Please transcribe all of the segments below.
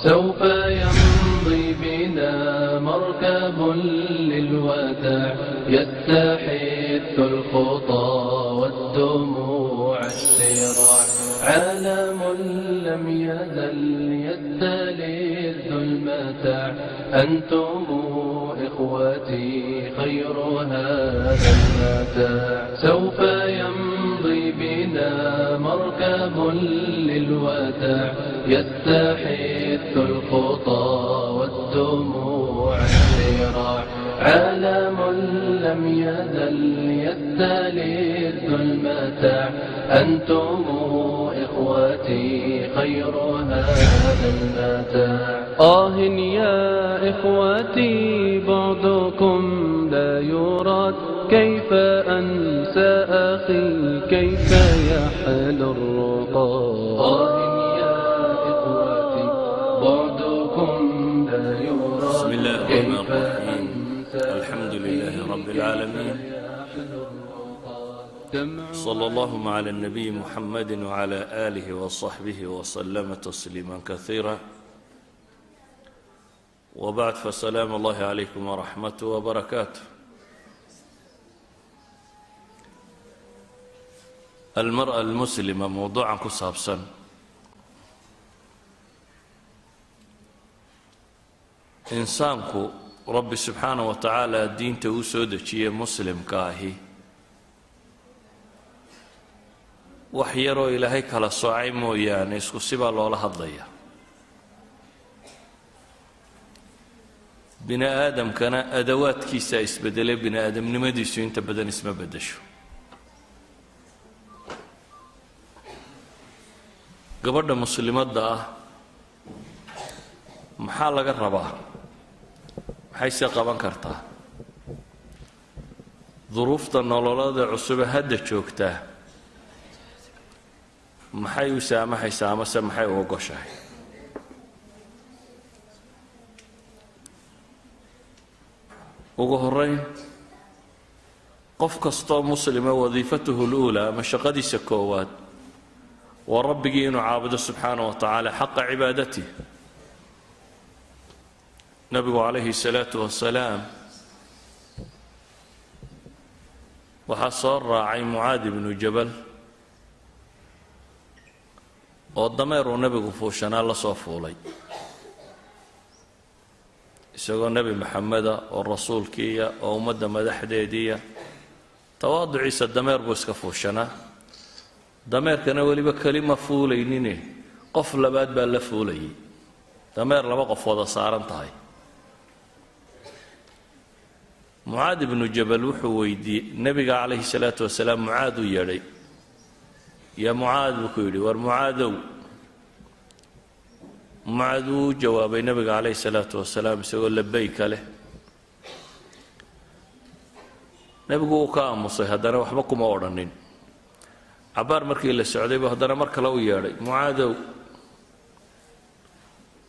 سوف يمضي بنا مركب للوداع يستحث الخطى والدموع الشراع. عالم لم يزل يستلذ المتاع، أنتم إخوتي خير هذا المتاع. سوف يمضي بنا مركب للوداع يستحث الخطى والدموع الشراع. عالم لم يزل يستلذ المتاع، أنتم إخوتي خير هذا المتاع. آه يا إخوتي بعدكم لا يراد، كيف أنسى أخي كيف يحل الرقاد. آه يا إخوتي بعدكم لا يراد. بسم الله الرحمن الرحيم. الحمد لله رب العالمين، صلى اللهم على النبي محمد وعلى آله وصحبه وسلم تسليما كثيرا، وبعد، فسلام الله عليكم ورحمته وبركاته. المرأة المسلمة mowduucan ku saabsan insaanku Rabbi subxaana wa tacaala diinta uu soo dejiyey muslimka ahi, wax yaroo Ilaahay kala soocay mooyaane isku sibaa loola hadlaya. Bini aadamkana adawaadkiisaa isbedelay, bini aadamnimadiisu inta badan isma beddesho. Gabadha muslimadda ah maxaa laga rabaa? Maxayse qaban kartaa? Duruufta nololada cusube hadda joogtaa maxay u saamaxaysaa amase maxay u ogoshahay? Ugu horeyn, qof kastoo muslima wadiifatuhu luulaa ama shaqadiisa koowaad waa Rabbigii inuu caabudo subxaana wa tacaala xaqa cibaadatihi. Nabigu calayhi salaatu wasalaam waxaa soo raacay Mucaad ibnu Jabal oo dameer uu nebigu fuushanaa la soo fuulay, isagoo Nebi Maxameda oo rasuulkiiya oo ummadda madaxdeediiya, tawaaduciisa dameer buu iska fuushanaa. Dameerkana weliba kelima fuulaynine, qof labaad baa la fuulayay, dameer laba qof wada saaran tahay. Mucaad ibnu Jabal wuxuu weydiiyey nebiga calayhi salaatu wasalaam. Mucaad u yeedhay. "Yaa Mucaad," buu ku yidhi, "war Mucaadow." Mucaad wuu u jawaabay nebiga calayhi salaatu wasalaam isagoo labayka leh. Nebigu wuu ka aamusay, haddana waxba kuma odhanin. Cabbaar markii la socday buu haddana mar kale u yeedhay, "Mucaadow."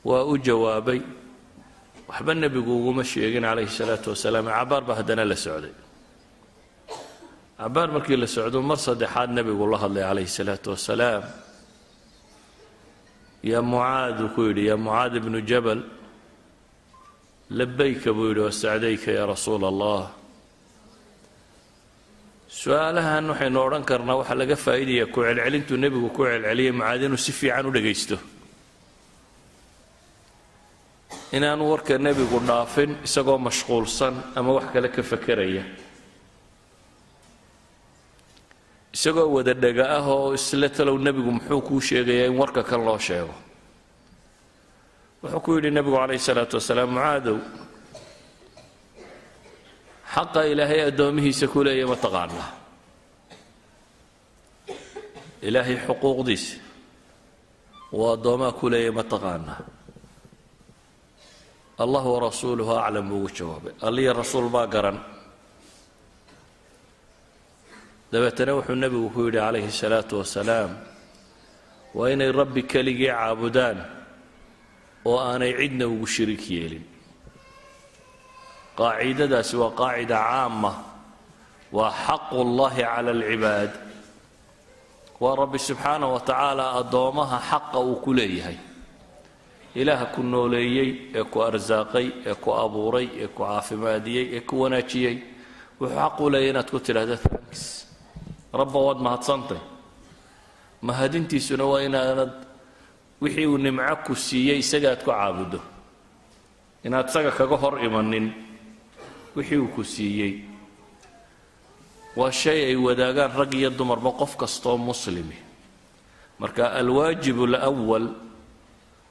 Waa u jawaabay, waxba nebigu uguma sheegin calayhi salaatu wasalaam. Cabbaar baa haddana la socday. Cabbaar markii la socdo mar saddexaad nebigu la hadlay calayhi salaatu wasalaam. "Yaa Mucaad," uu ku yidhi, "yaa Mucaad ibnu Jabal." "Labayka," buu yidhi, "wasacdayka yaa Rasuula Allah." Su-aalahan waxaynu odhan karnaa waxaa laga faa'iidaya ku celcelintuu nebigu ku celceliyay Mucaad inuu si fiican u dhagaysto, inaanu warka nebigu dhaafin isagoo mashquulsan ama wax kale ka fekeraya, isagoo wada dhega ah oo isle talow nebigu muxuu kuu sheegayaa, in warka kan loo sheego. Wuxuu ku yidhi nebigu calayhi salaatu wasalaam, "Mucaadow, xaqa Ilaahay addoomihiisa ku leeya ma taqaanaa? Ilaahay xuquuqdiisa uu addoomaha ku leeya ma taqaanaa?" "Allah warasuuluhu aclam," buu ugu jawaabay. "Alliya rasuul baa garan." Dabeetana wuxuu nebigu ku yidhi calayhi salaatu wasalaam, waa inay Rabbi keligii caabudaan oo aanay cidna ugu shariik yeelin. Qaacidadaasi waa qaacida caama, waa xaqu llahi cala alcibaad, waa Rabbi subxaana wa tacaala addoomaha xaqa uu ku leeyahay. Ilaaha ku nooleeyey ee ku arsaaqay ee ku abuuray ee ku caafimaadiyey ee ku wanaajiyey wuxuu xaq u leeyahy inaad ku tidhaahdo thanks, Rabba, waad mahadsantay. Mahadintiisuna waa inaanad wixii uu nimco ku siiyey isaga aad ku caabuddo, inaad isaga kaga hor imanin wixii uu ku siiyey. Waa shay ay wadaagaan rag iyo dumarba, qof kastoo muslimi. Marka الواجب الأول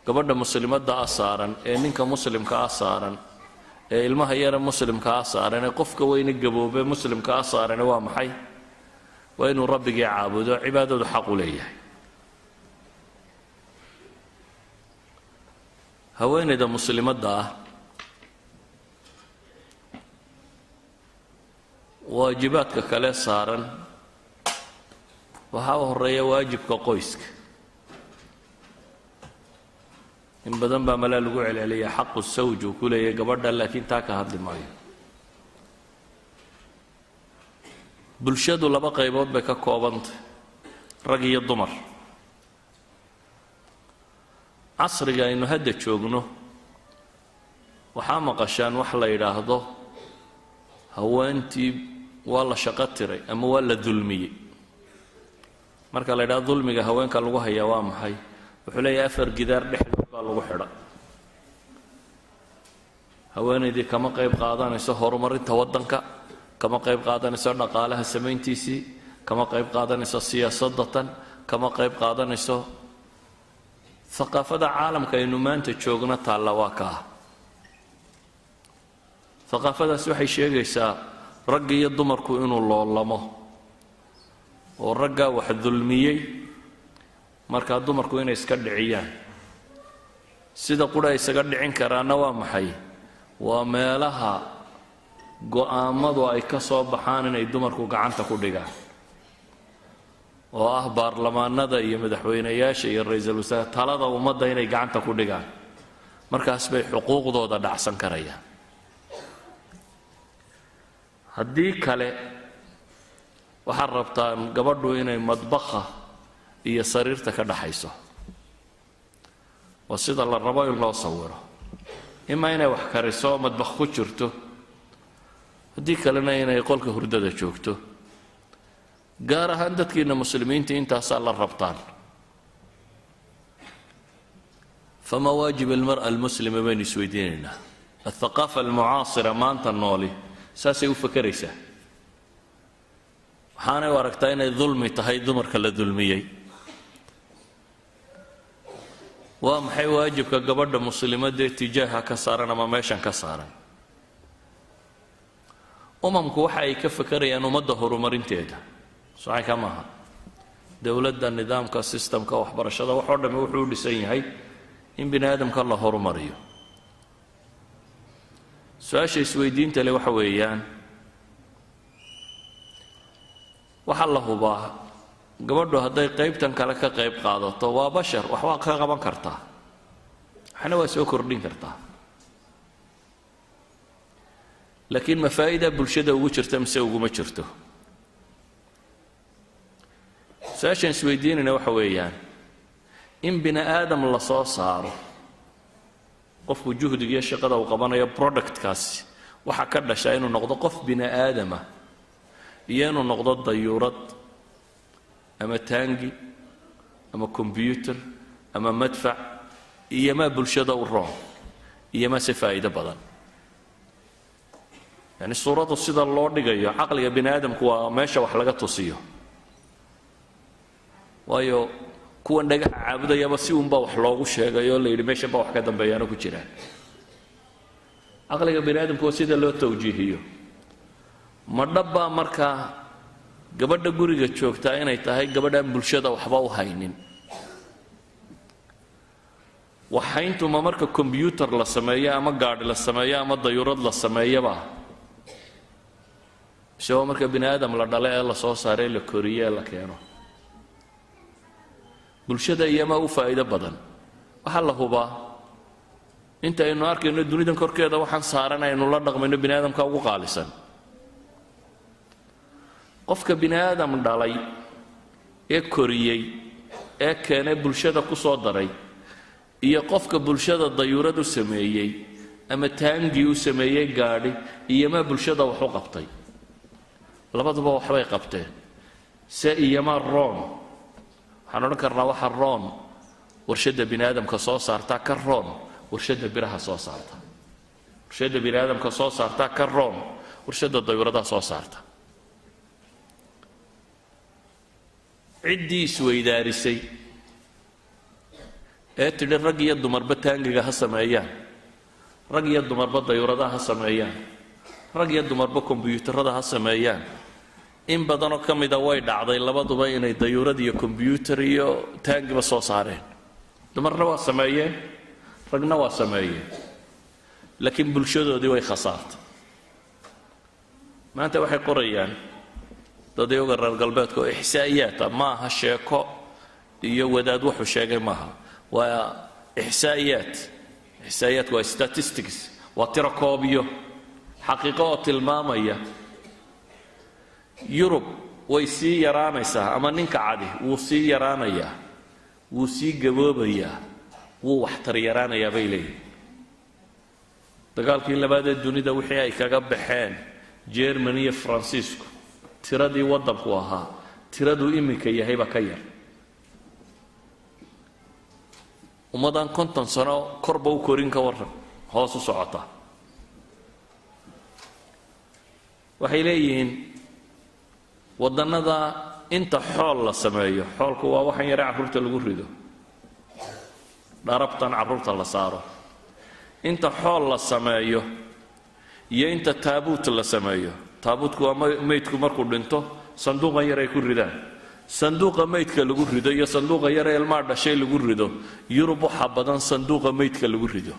gabadha muslimadda a saaran, ee ninka muslimka a saaran, ee ilmaha yara muslimka a saaran, ee qofka weyne gaboobe muslimka a saarane waa maxay? Waa inuu Rabbigii caabudo, cibaadadu xaq u leeyahay. Haweenayda muslimadda ah waajibaadka kale saaran waxaa u horeeya waajibka qoyska. In badan baa malaa lagu celceliya حق الزوج uu ku leeyahay gabadha, laakiin taa ka hadli maayo. Bulshadu laba qaybood bay ka koobantay, rag iyo dumar. Casriga aynu hadda joogno waxaa maqashaan wax la yidhaahdo haweentii waa la shaqo tiray ama waa la dulmiyey. Marka la yidhahdo dulmiga haweenka lagu hayaa waa maxay, wuxuu leeyahay afar gidaar dhexdood baa lagu xidha, haweenaydii kama qayb qaadanayso horumarinta waddanka, kama qayb qaadanayso dhaqaalaha samayntiisii, kama qayb qaadanayso siyaasadatan, kama qayb qaadanayso thaqaafada caalamka aynu maanta joogno taalla. Waa kaa thaqaafadaas. Waxay sheegaysaa ragga iyo dumarku inuu loolamo oo raggaa wax dulmiyey, markaa dumarku inay iska dhiciyaan. Sida qura isaga dhicin karaanna waa maxay? Waa meelaha go'aamadu ay ka soo baxaan inay dumarku gacanta ku dhigaan, oo ah baarlamaanada iyo madaxweynayaasha iyo ra-iisul wasaare, talada ummadda inay gacanta ku dhigaan. Markaas bay xuquuqdooda dhacsan karayaan. Haddii kale waxaad rabtaan gabadhu inay madbakha iyo sariirta ka dhaxayso. Waa sida la rabo in loo sawiro: imaa inay wax kariso oo madbakh ku jirto, haddii kalena inay qolka hurdada joogto. Gaar ahaan dadkiina muslimiinta intaasaa la rabtaan. فما واجب المرأة المسلمة baynu isweydiinaynaa. الثقافة المعاصرة maanta nooli saasay u fakeraysaa, waxaanay u aragtaa inay dulmi tahay dumarka la dulmiyey. Waa maxay waajibka gabadha muslimadee tijaaha ka saaran ama meeshan ka saaran? Umamku waxa ay ka fakerayaan ummadda horumarinteeda socanka maaha. Dowladda, nidaamka, systemka waxbarashada, waxoo dhamme wuxuu u dhisan yahay in bini aadamka la horumariyo. Su-aasha isweydiinta le waxa weeyaan, waxaa la hubaa gabadhu hadday qaybtan kale ka qayb qaadato, waa bashar, waxbaa ka qaban kartaa, waxna waa soo kordhin kartaa, laakiin ma faa'iida bulshada ugu jirta mise uguma jirto? Su-aashaan isweydiinayna waxa weeyaan, in bini aadam la soo saaro, qofku juhdiga iyo shaqada uu qabanayo productkaasi waxaa ka dhashaa inuu noqdo qof bini aadama iyo inuu noqdo dayuurad ama taangi ama combyuter ama madfac, iyo maa bulshada u roon iyo ma se faa'iido badan? Yani suuraddu sida loo dhigayo caqliga bini aadamku waa meesha wax laga tusiyo, waayo kuwan dhagaxa caabudayaba si uunbaa wax loogu sheegay oo la yidhi meeshan baa wax ka dambeeyaana ku jiraan. Caqliga bini aadamku waa sida loo tawjiihiyo. Ma dhabbaa markaa gabadha guriga joogtaa inay tahay gabadhaan bulshada waxba u haynin? Waxhayntu ma marka combyuter la sameeyo ama gaadhi la sameeyo ama dayuurad la sameeyaba, mise waa marka bini aadam la dhale ee la soo saaray, la koriye ee la keeno bulshada, iyamaa u faa'iido badan? Waxaa la hubaa inta aynu arkayno dunidan korkeeda waxaan saaran aynu la dhaqmayno bini aadamka ugu qaalisan. Qofka bini aadam dhalay ee koriyey ee keenay, bulshada ku soo daray, Iyo qofka bulshada dayuurad u sameeyey ama taangii u sameeyey gaadhi iyomaa bulshada wax u qabtay? Labaduba waxbay qabteen. Se iyomaa roon? Waxaan odhan karnaa waxa roon warshadda bini aadamka soo saartaa ka roon warshadda biraha soo saarta. Warshadda bini aadamka soo saartaa ka roon warshadda dayuuradaha soo saarta. Ciddii isweydaarisay ee tidhi rag iyo dumarba taangiga ha sameeyaan, rag iyo dumarba dayuuradaha ha sameeyaan, rag iyo dumarba kombyuutarada ha sameeyaan, in badanoo ka mida way dhacday labaduba inay dayuurad iyo kombyuutar iyo taangiba soo saareen. Dumarna waa sameeyeen, ragna waa sameeyeen, laakiin bulshadoodii way khasaartay. Maanta waxay qorayaan dad iyaga reer galbeedka oo ixsaa'iyaata, ma aha sheeko iyo wadaad wuxuu sheegay maaha, waa ixsaa'iyaat. Ixsaa'iyaatku waa statistics, waa tiro koobiyo xaqiiqo oo tilmaamaya Yurub way sii yaraanaysaa, ama ninka cadi wuu sii yaraanayaa, wuu sii gaboobayaa, wuu waxtar yaraanayaa bay leeyihin. Dagaalkii labaadee dunida wixii ay kaga baxeen Germany iyo Faransiisku, tiradii waddanku ahaa tiraduu iminka yahayba ka yar. Ummadaan 50 sano korba u korin, ka warran hoos u socota. Waxay leeyihiin waddannada inta xool la sameeyo, xoolku waa waxan yare carruurta lagu rido, dharabtan carruurta la saaro, inta xool la sameeyo iyo inta taabuut la sameeyo. Taabuutku waa meydku markuu dhinto sanduuqan yar ay ku ridaan. Sanduuqa meydka lagu rido iyo sanduuqa yar ee ilmaha dhashay lagu rido, Yurub waxaa badan sanduuqa meydka lagu rido.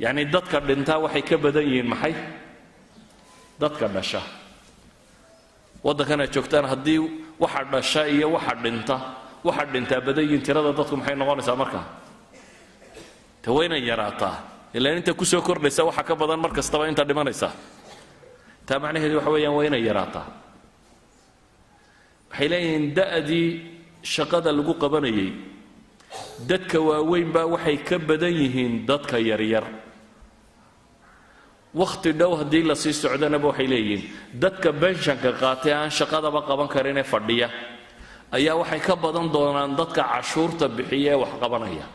Yacni dadka dhintaa waxay ka badan yihiin maxay dadka dhasha. Waddankan aad joogtaan haddii waxa dhasha iyo waxa dhinta, waxa dhintaa badan yihiin, tirada dadku maxay noqonaysaa markaa? Te waynay yaraataa, ilaan inta kusoo kordhaysa waxa ka badan mar kastaba inta dhimanaysa. Taa macnaheedu waxa weeyaan waa inay yaraataa. Waxay leeyihiin da'dii shaqada lagu qabanayay dadka waaweyn baa waxay ka badan yihiin dadka yaryar. Wakhti dhow haddii lasii socdanaba waxay leeyihiin dadka benshanka qaatay aan shaqadaba qaban karinee fadhiya ayaa waxay ka badan doonaan dadka cashuurta bixiya ee wax qabanaya.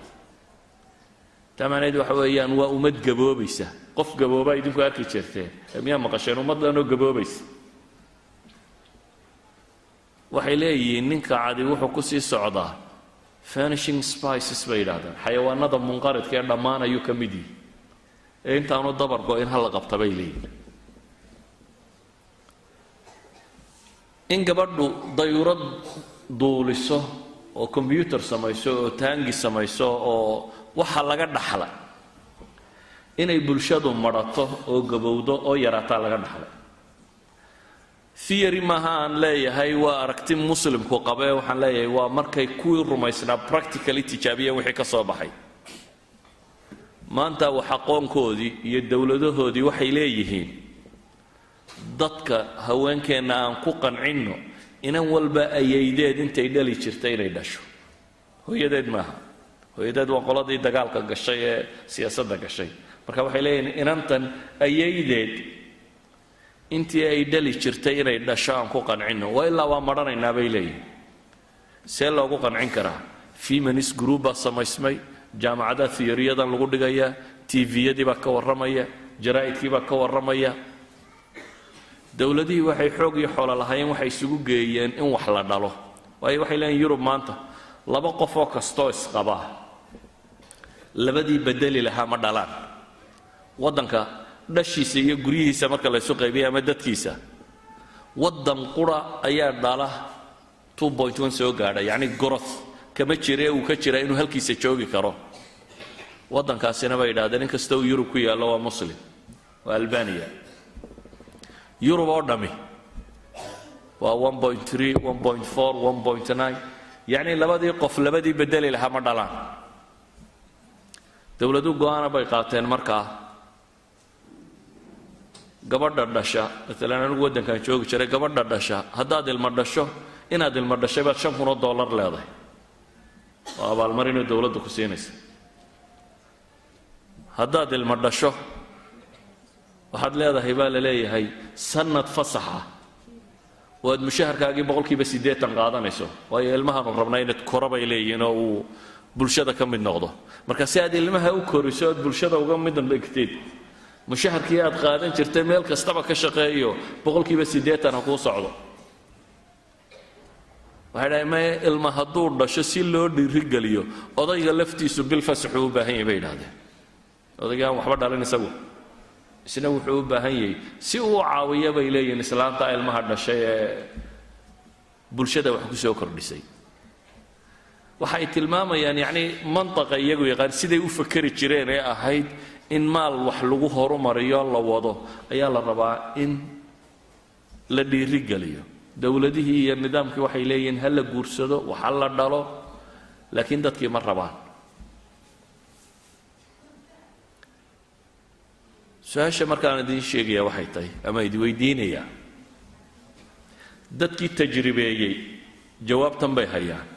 Taa macnaheedu waxa weeyaan waa ummad gaboobaysa. Qof gaboobaa idinku arki jirteen miyaa maqasheen? Ummaddanoo gaboobaysa. Waxay leeyihiin ninka cadi wuxuu kusii socdaa vanishing spices bay yidhahdaan, xayawaanada munqaridka ee dhammaan ayuu ka mid yihi, ee intaanu dabar go-in ha la qabta bay leeyihin. In gabadhu dayuurad duuliso oo kombyuutar samayso oo taangi samayso oo waxa laga dhaxla inay bulshadu madhato oo gabowdo oo yaraataa laga dhaxlay. Theory maaha aan leeyahay, waa aragti muslimku qabee. Waxaan leeyahay waa markay kuwii rumaysnaa practically tijaabiyeen wixii ka soo baxay. Maanta wax aqoonkoodii iyo dowladahoodii waxay leeyihiin dadka haweenkeenna aan ku qancinno inan walba ayaydeed intay dhali jirtay inay dhasho. Hooyadeed maaha, hooyadeed waa qoladii dagaalka gashay ee siyaasadda gashay. Marka waxay leeyihiin inantan ayaydeed intii ay dhali jirtay inay dhasho aan ku qancinno, waa ilaa waa madhanaynaa bay leeyihin. See loogu qancin karaa? Feminist group baa samaysmay, jaamacadaha theoriyadan lagu dhigayaa, tviyadii baa ka warramaya, jaraa'idkii baa ka warramaya. Dowladihii waxay xoog iyo xoolo lahaayeen waxay isugu geeyeen in wax la dhalo. Waayo waxay leeyihin Yurub maanta laba qof oo kastoo isqabaa labadii bedeli lahaa ma dhalaan. Waddanka dhashiisa iyo guryihiisa marka laysu qaybiya ama dadkiisa, waddan qura ayaa dhala 2.1 soo gaadha, yacni growth kama jire uu ka jira inuu halkiisa joogi karo. Waddankaasina bay yidhahdeen inkasta uu Yurub ku yaallo waa Muslim, waa Albaniya. Yurub oo dhammi waa 1.3, 1.4, 1.9, yacni labadii qof labadii bedeli lahaa ma dhalaan. Dowladu go-aana bay qaateen markaa gabadha dhasha. Maalan anigu waddankaan joogi jiray, gabadha dhasha haddaad ilmo dhasho, inaad ilmo dhashay baad $5,000 leedahay. Oo abaalmarinoo dowladdu ku siinaysa. Haddaad ilmo dhasho, waxaad leedahay, baa la leeyahay, sanad fasaxa oo aad mushaharkaagii 80% qaadanayso, waayo ilmahaanu rabnaa inaad koro, bay leeyihiin, oo uu bulshada ka mid noqdo. Marka si aad ilmaha u koriso, aad bulshada uga mid dhigtid, mushaharkii aad qaadan jirtay meel kastaba ka shaqeeyo, 80% ha kuu socdo. Waxay dhahay, maya, ilma hadduu dhasho, si loo dhiirigeliyo, odayga laftiisu bil fasaxuu u baahan yahay, bay idhahdeen. Odayga aan waxba dhalin isagu isna wuxuu u baahan yahay si uu caawiyo, bay leeyihiin, islaanta ilmaha dhashay ee bulshada wax ku soo kordhisay. Waxay tilmaamayaan, yacni, mantaqa iyagu yaqaan, siday u fakeri jireen ee ahayd in maal wax lagu horumariyo la wado ayaa la rabaa in la dhiirigeliyo. Dowladihii iyo nidaamkii waxay leeyihiin ha la guursado, wax ha la dhalo, laakiin dadkii ma rabaan. Su-aasha markaan idiin sheegaya waxay tahay, ama idi weydiinayaa, dadkii tajribeeyey jawaabtan bay hayaan.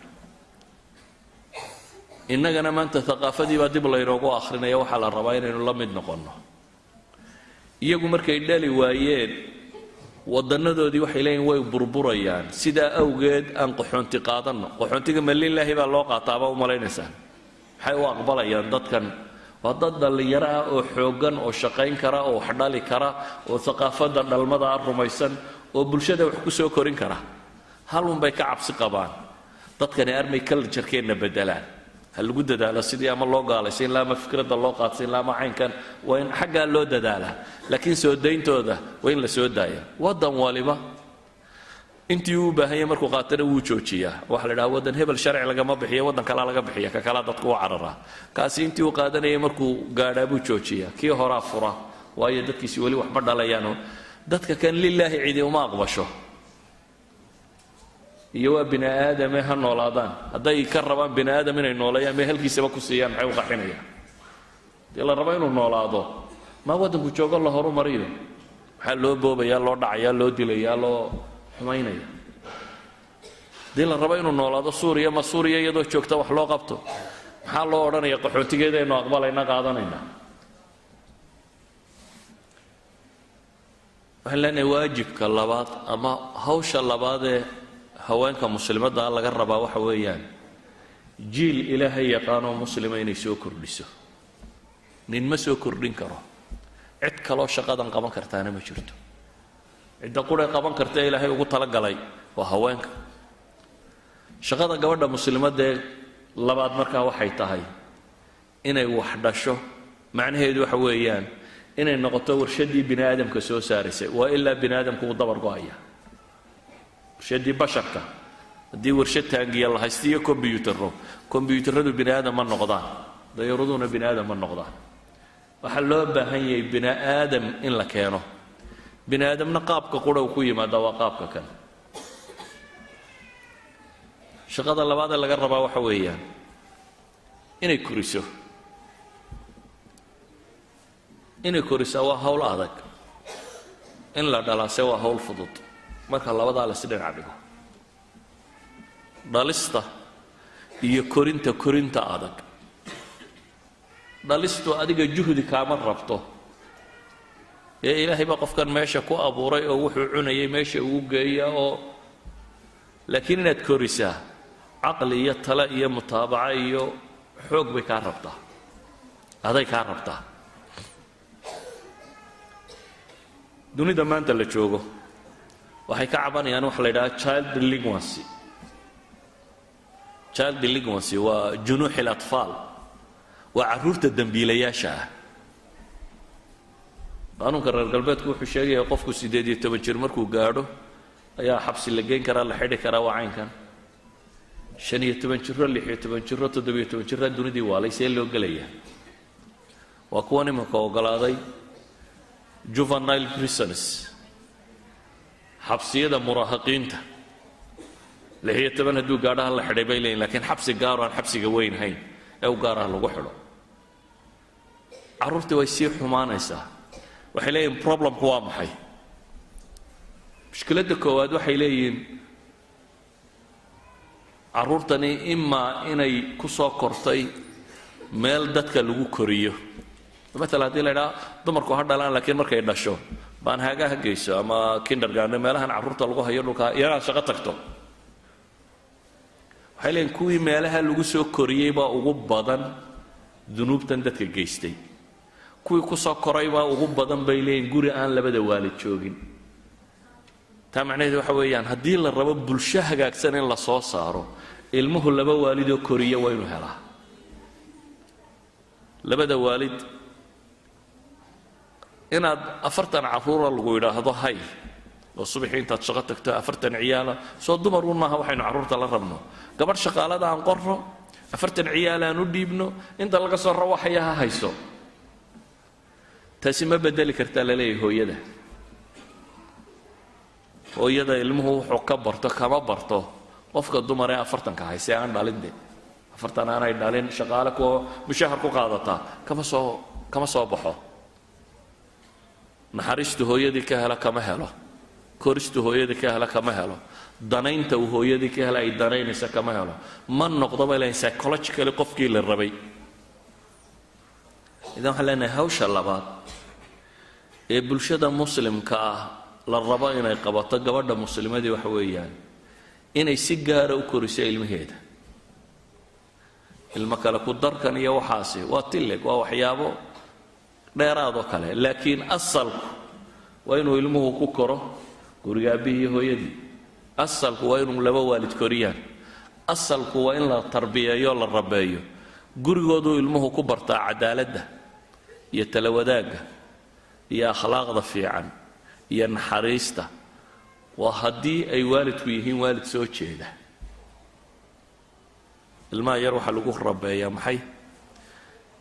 Innagana maanta thaqaafadii baa dib laynoogu akhrinaya. Waxaa la rabaa inaynu la mid noqonno iyagu. Markay dhali waayeen waddannadoodii, waxay leeyihin way burburayaan, sidaa awgeed aan qaxoonti qaadanno. Qaxoontiga ma lilaahi baa loo qaataaba u malaynaysaan? Maxay u aqbalayaan dadkan? Waa dad dhallinyaro ah oo xooggan oo shaqayn kara oo wax dhali kara oo thaqaafadda dhalmada ah rumaysan oo bulshada wax ku soo korin kara. Hal un bay ka cabsi qabaan: dadkani armay culture-keenna beddelaan. Ha lagu dadaalo sidii ama loo gaalaysiin laha ama fikradda loo qaadsiin laha ama caynkan, waa in xaggaa loo dadaalaa, laakiin soo dayntooda waa in la soo daaya. Waddan waliba intii uu u baahan yahay markuu qaatana wuu joojiyaa. Waxaa la idhaha waddan hebel sharci lagama bixiyo, waddan kalaa laga bixiya, ka kalaa dadku u cararaa. Kaasi intii uu qaadanayay markuu gaadhaa buu joojiyaa, kii horaa fura, waayo dadkiisi weli waxma dhalayaano. Dadka kan lilaahi cidi uma aqbasho iyo waa bini aadame ha noolaadaan. Hadday ka rabaan bini aadam inay nooleeyaan, may halkiisaba ku siiyaan? Maxay u qaxinayaan? Dee la rabo inuu noolaado, maa waddanku joogo la horumariyo? Maxaa loo boobayaa, loo dhacayaa, loo dilayaa, loo xumaynaya? Haddii la rabo inuu noolaado Suuriya, ma Suuriya iyadoo joogta wax loo qabto? Maxaa loo odhanaya qaxoontigeedaynu aqbalayna, qaadanayna? Waxaan leenahay waajibka labaad ama hawsha labaad ee haweenka muslimadda laga rabaa waxa weeyaan jiil Ilaahay yaqaanoo muslima inay soo kordhiso. Nin ma soo kordhin karo, cid kaloo shaqadan qaban kartaana ma jirto. Cidda quree qaban karta ee Ilaahay ugu talagalay waa haweenka. Shaqada gabadha muslimadee labaad markaa waxay tahay inay wax dhasho. Macnaheedu waxa weeyaan inay noqoto warshaddii bini aadamka soo saaraysay, waa ilaa bini aadamku uu dabar go-aya. Warshaddii basharka, haddii warshad taangiya la haystiyo kombyuutarro, kombyuutarradu bini aadam ma noqdaan, dayuuraduna bini aadam ma noqdaan. Waxaa loo baahan yahay bini aadam in la keeno. Bini aadamna qaabka qura uu ku yimaada waa qaabka kan. Shaqada labaad ee laga rabaa waxa weeyaan inay koriso. Inay korisaa waa hawl adag, in la dhalaase waa hawl fudud. Marka labadaa la is dhinac dhigo, dhalista iyo korinta, korinta adag. Dhalistu adiga juhdi kaama rabto ee Ilaahay baa qofkan meesha ku abuuray oo wuxuu cunayay meesha ugu geeya oo, laakiin inaad korisaa caqli iyo tale iyo mutaabaco iyo xoog bay kaa rabtaa, aday kaa rabtaa. Dunida maanta la joogo waxay ka cabanayaan waxa la yidhaha child delinquency. Child delinquency waa junuux اlatfaal, waa carruurta dembiilayaasha ah. Qaanuunka reer galbeedku wuxuu sheegaya qofku 18 jir markuu gaadho ayaa xabsi la geyn karaa, la xidhi karaa. Waa caynkan. 15 jiro, 16 jiro, 17 jiraa dunidii waalay, see loo gelaya? Waa kuwan iminka ogolaaday juvenile prisons, xabsiyada muraahaqiinta. 16 hadduu gaadhaha la xidhay, bay leeyihin, lakiin xabsi gaaro aan xabsiga weyn hayn ee u gaaraha lagu xidho. Carruurtii way sii xumaanaysaa. Waxay leeyihin problemku waa maxay? Mushkiladda koowaad waxay leeyihiin Carruurtani imaa inay ku soo kortay meel dadka lagu koriyo. Matala haddii la idhaha dumarku ha dhalaan, laakiin markay dhasho baan haagaha geyso ama kindergarten, meelahan carruurta lagu hayo dhulka, iyanaa shaqo tagto, waxay leeyiin kuwii meelaha lagu soo koriyey baa ugu badan dunuubtan dadka geystay. Kuwii kusoo koray baa ugu badan, bay leeyiin, guri aan labada waalid joogin. Taa macnaheedu waxa weeyaan, haddii la rabo bulsho hagaagsan in la soo saaro, ilmuhu laba waalidoo koriya waa inuu helaa. Labada waalid inaad 40 carruura lagu yidhaahdo hay, oo subaxii intaad shaqo tagto 40 ciyaala soo dumar uun maaha. Waxaynu carruurta la rabno, gabadh shaqaalada aan qorno, 40 ciyaal aan u dhiibno, inta laga soo rawaxaya ha hayso, taasi ma bedeli kartaa la leeyahay hooyada. Hooyada ilmuhu wuxuu ka barto kama barto qofka dumar ee 40-ka hayse aan dhalin, de 40 aanay dhalin, shaqaale kuwa mushahar ku qaadataa kama soo baxo. Naxariistu hooyadii ka hela kama helo, koristu hooyadii ka hela kama helo, danaynta uu hooyadii ka hela ay danaynaysa kama helo. Ma noqdo bay leeyiin psychologically qofkii la rabay. Idan waxaan leenahay, hawsha labaad ee bulshada muslimka ah la rabo inay qabato gabadha muslimadii waxa weeyaan inay si gaara u koriso ilmaheeda. Ilmo kale ku darkan iyo waxaasi waa tilleg, waa waxyaabo dheeraad oo kale, laakiin asalku waa inuu ilmuhu ku koro guriga aabbihii iyo hooyadii. Asalku waa inuu laba waalid koriyaan. Asalku waa in la tarbiyeeyo, la rabeeyo. Gurigooduu ilmuhu ku bartaa cadaaladda iyo tala wadaagga iyo akhlaaqda fiican iyo naxariista, waa haddii ay waalidku yihiin waalid soo jeeda. Ilmaha yar waxaa lagu rabeeyaa maxay?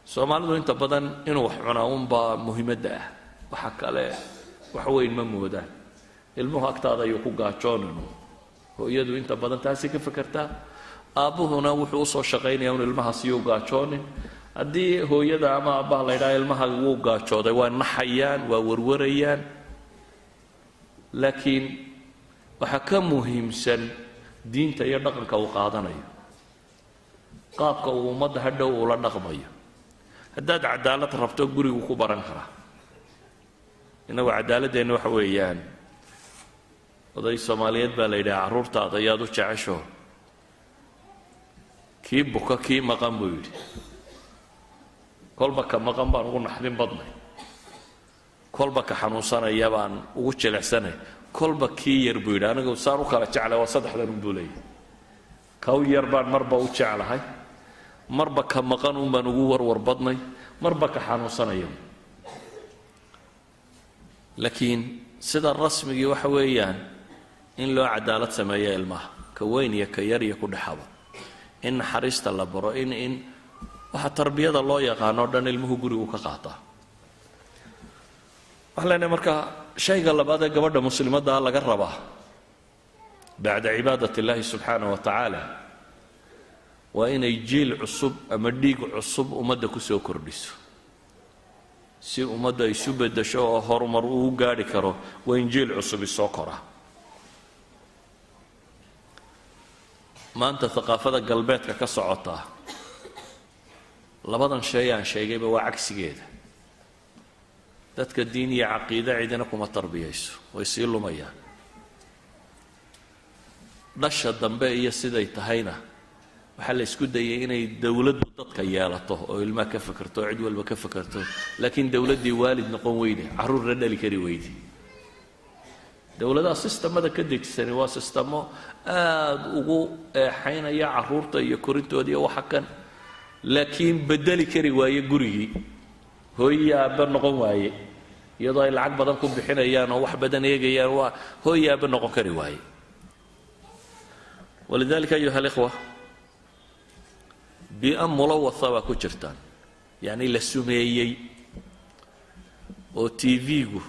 Soomaalidu inta badan inuu wax cunaa unbaa muhiimadda ah, waxa kale wax weyn ma moodaan. Ilmuhu agtaada ayuu ku gaajooninu, hooyadu inta badan taasi ka fekertaa, aabbuhuna wuxuu usoo shaqaynaya un ilmahaas yuu gaajoonin. Haddii hooyada ama aabbaha la ydhaha ilmaha wuu gaajooday, waa naxayaan, waa warwarayaan. Laakiin waxaa ka muhiimsan diinta iyo dhaqanka uu qaadanayo, qaabka uu ummadda hadhow ula dhaqmayo. Haddaad cadaalad rabto, gurigu ku baran karaa. Innagu cadaaladeenna waxa weeyaan, oday Soomaaliyeed baa la yidhaha, "Carruurtaada ayaad u jecesho?" "Kii buka, kii maqan," buu yidhi. "Kolba ka maqan baan ugu naxdin badnay, kolba ka xanuunsanaya baan ugu jilicsanay, kolba kii yar," buu yidhi. "Anigu saan u kala jeclay waa saddexdan un," buu leeyahy. "Kaw yar baan marba u jeclahay, marba ka maqan un baan ugu warwar badnay, marba ka xanuunsanaya." Laakiin sida rasmigii waxa weeyaan in loo cadaalad sameeyo ilmaha, ka weyn iyo ka yar iyo ku dhexaba, in naxariista la baro, in waxa tarbiyada loo yaqaano o dhan ilmuhu gurigu ka qaataa. Waxaan leenahay marka, shayga labaad ee gabadha muslimaddaa laga rabaa bacda cibaadat illaahi subxaana wa tacaala waa inay jiil cusub ama dhiig cusub ummadda kusoo kordhiso. Si ummadda isu beddesho oo horumar uu gaadhi karo, waa in jiil cusub isoo koraa. Maanta thaqaafada galbeedka ka socotaa labadan shay aan sheegayba waa cagsigeeda. Dadka diin iyo caqiide cidina kuma tarbiyayso, way sii lumayaan. Dhasha dambe iyo siday tahayna, waxaa la isku dayay inay dowladdu dadka yeelato oo ilmaha ka fekerto oo cid walba ka fekerto, laakiin dowladdii waalid noqon weyde, carruurna dhali kari weyde. Dowladaha sistamada ka dejisani waa sistamo aada ugu eexaynaya carruurta iyo korintooda iyo waxa kan, laakiin bedeli kari waaye gurigii hooyiyo aabbe noqon waaye, iyadoo ay lacag badan ku bixinayaan oo wax badan eegayaan, waa hooyiyo aabbe noqon kari waaye. Walidalika, ayuha alikhwa, bii'a mulawatha baa ku jirtaan, yacni la sumeeyey, oo TV-gu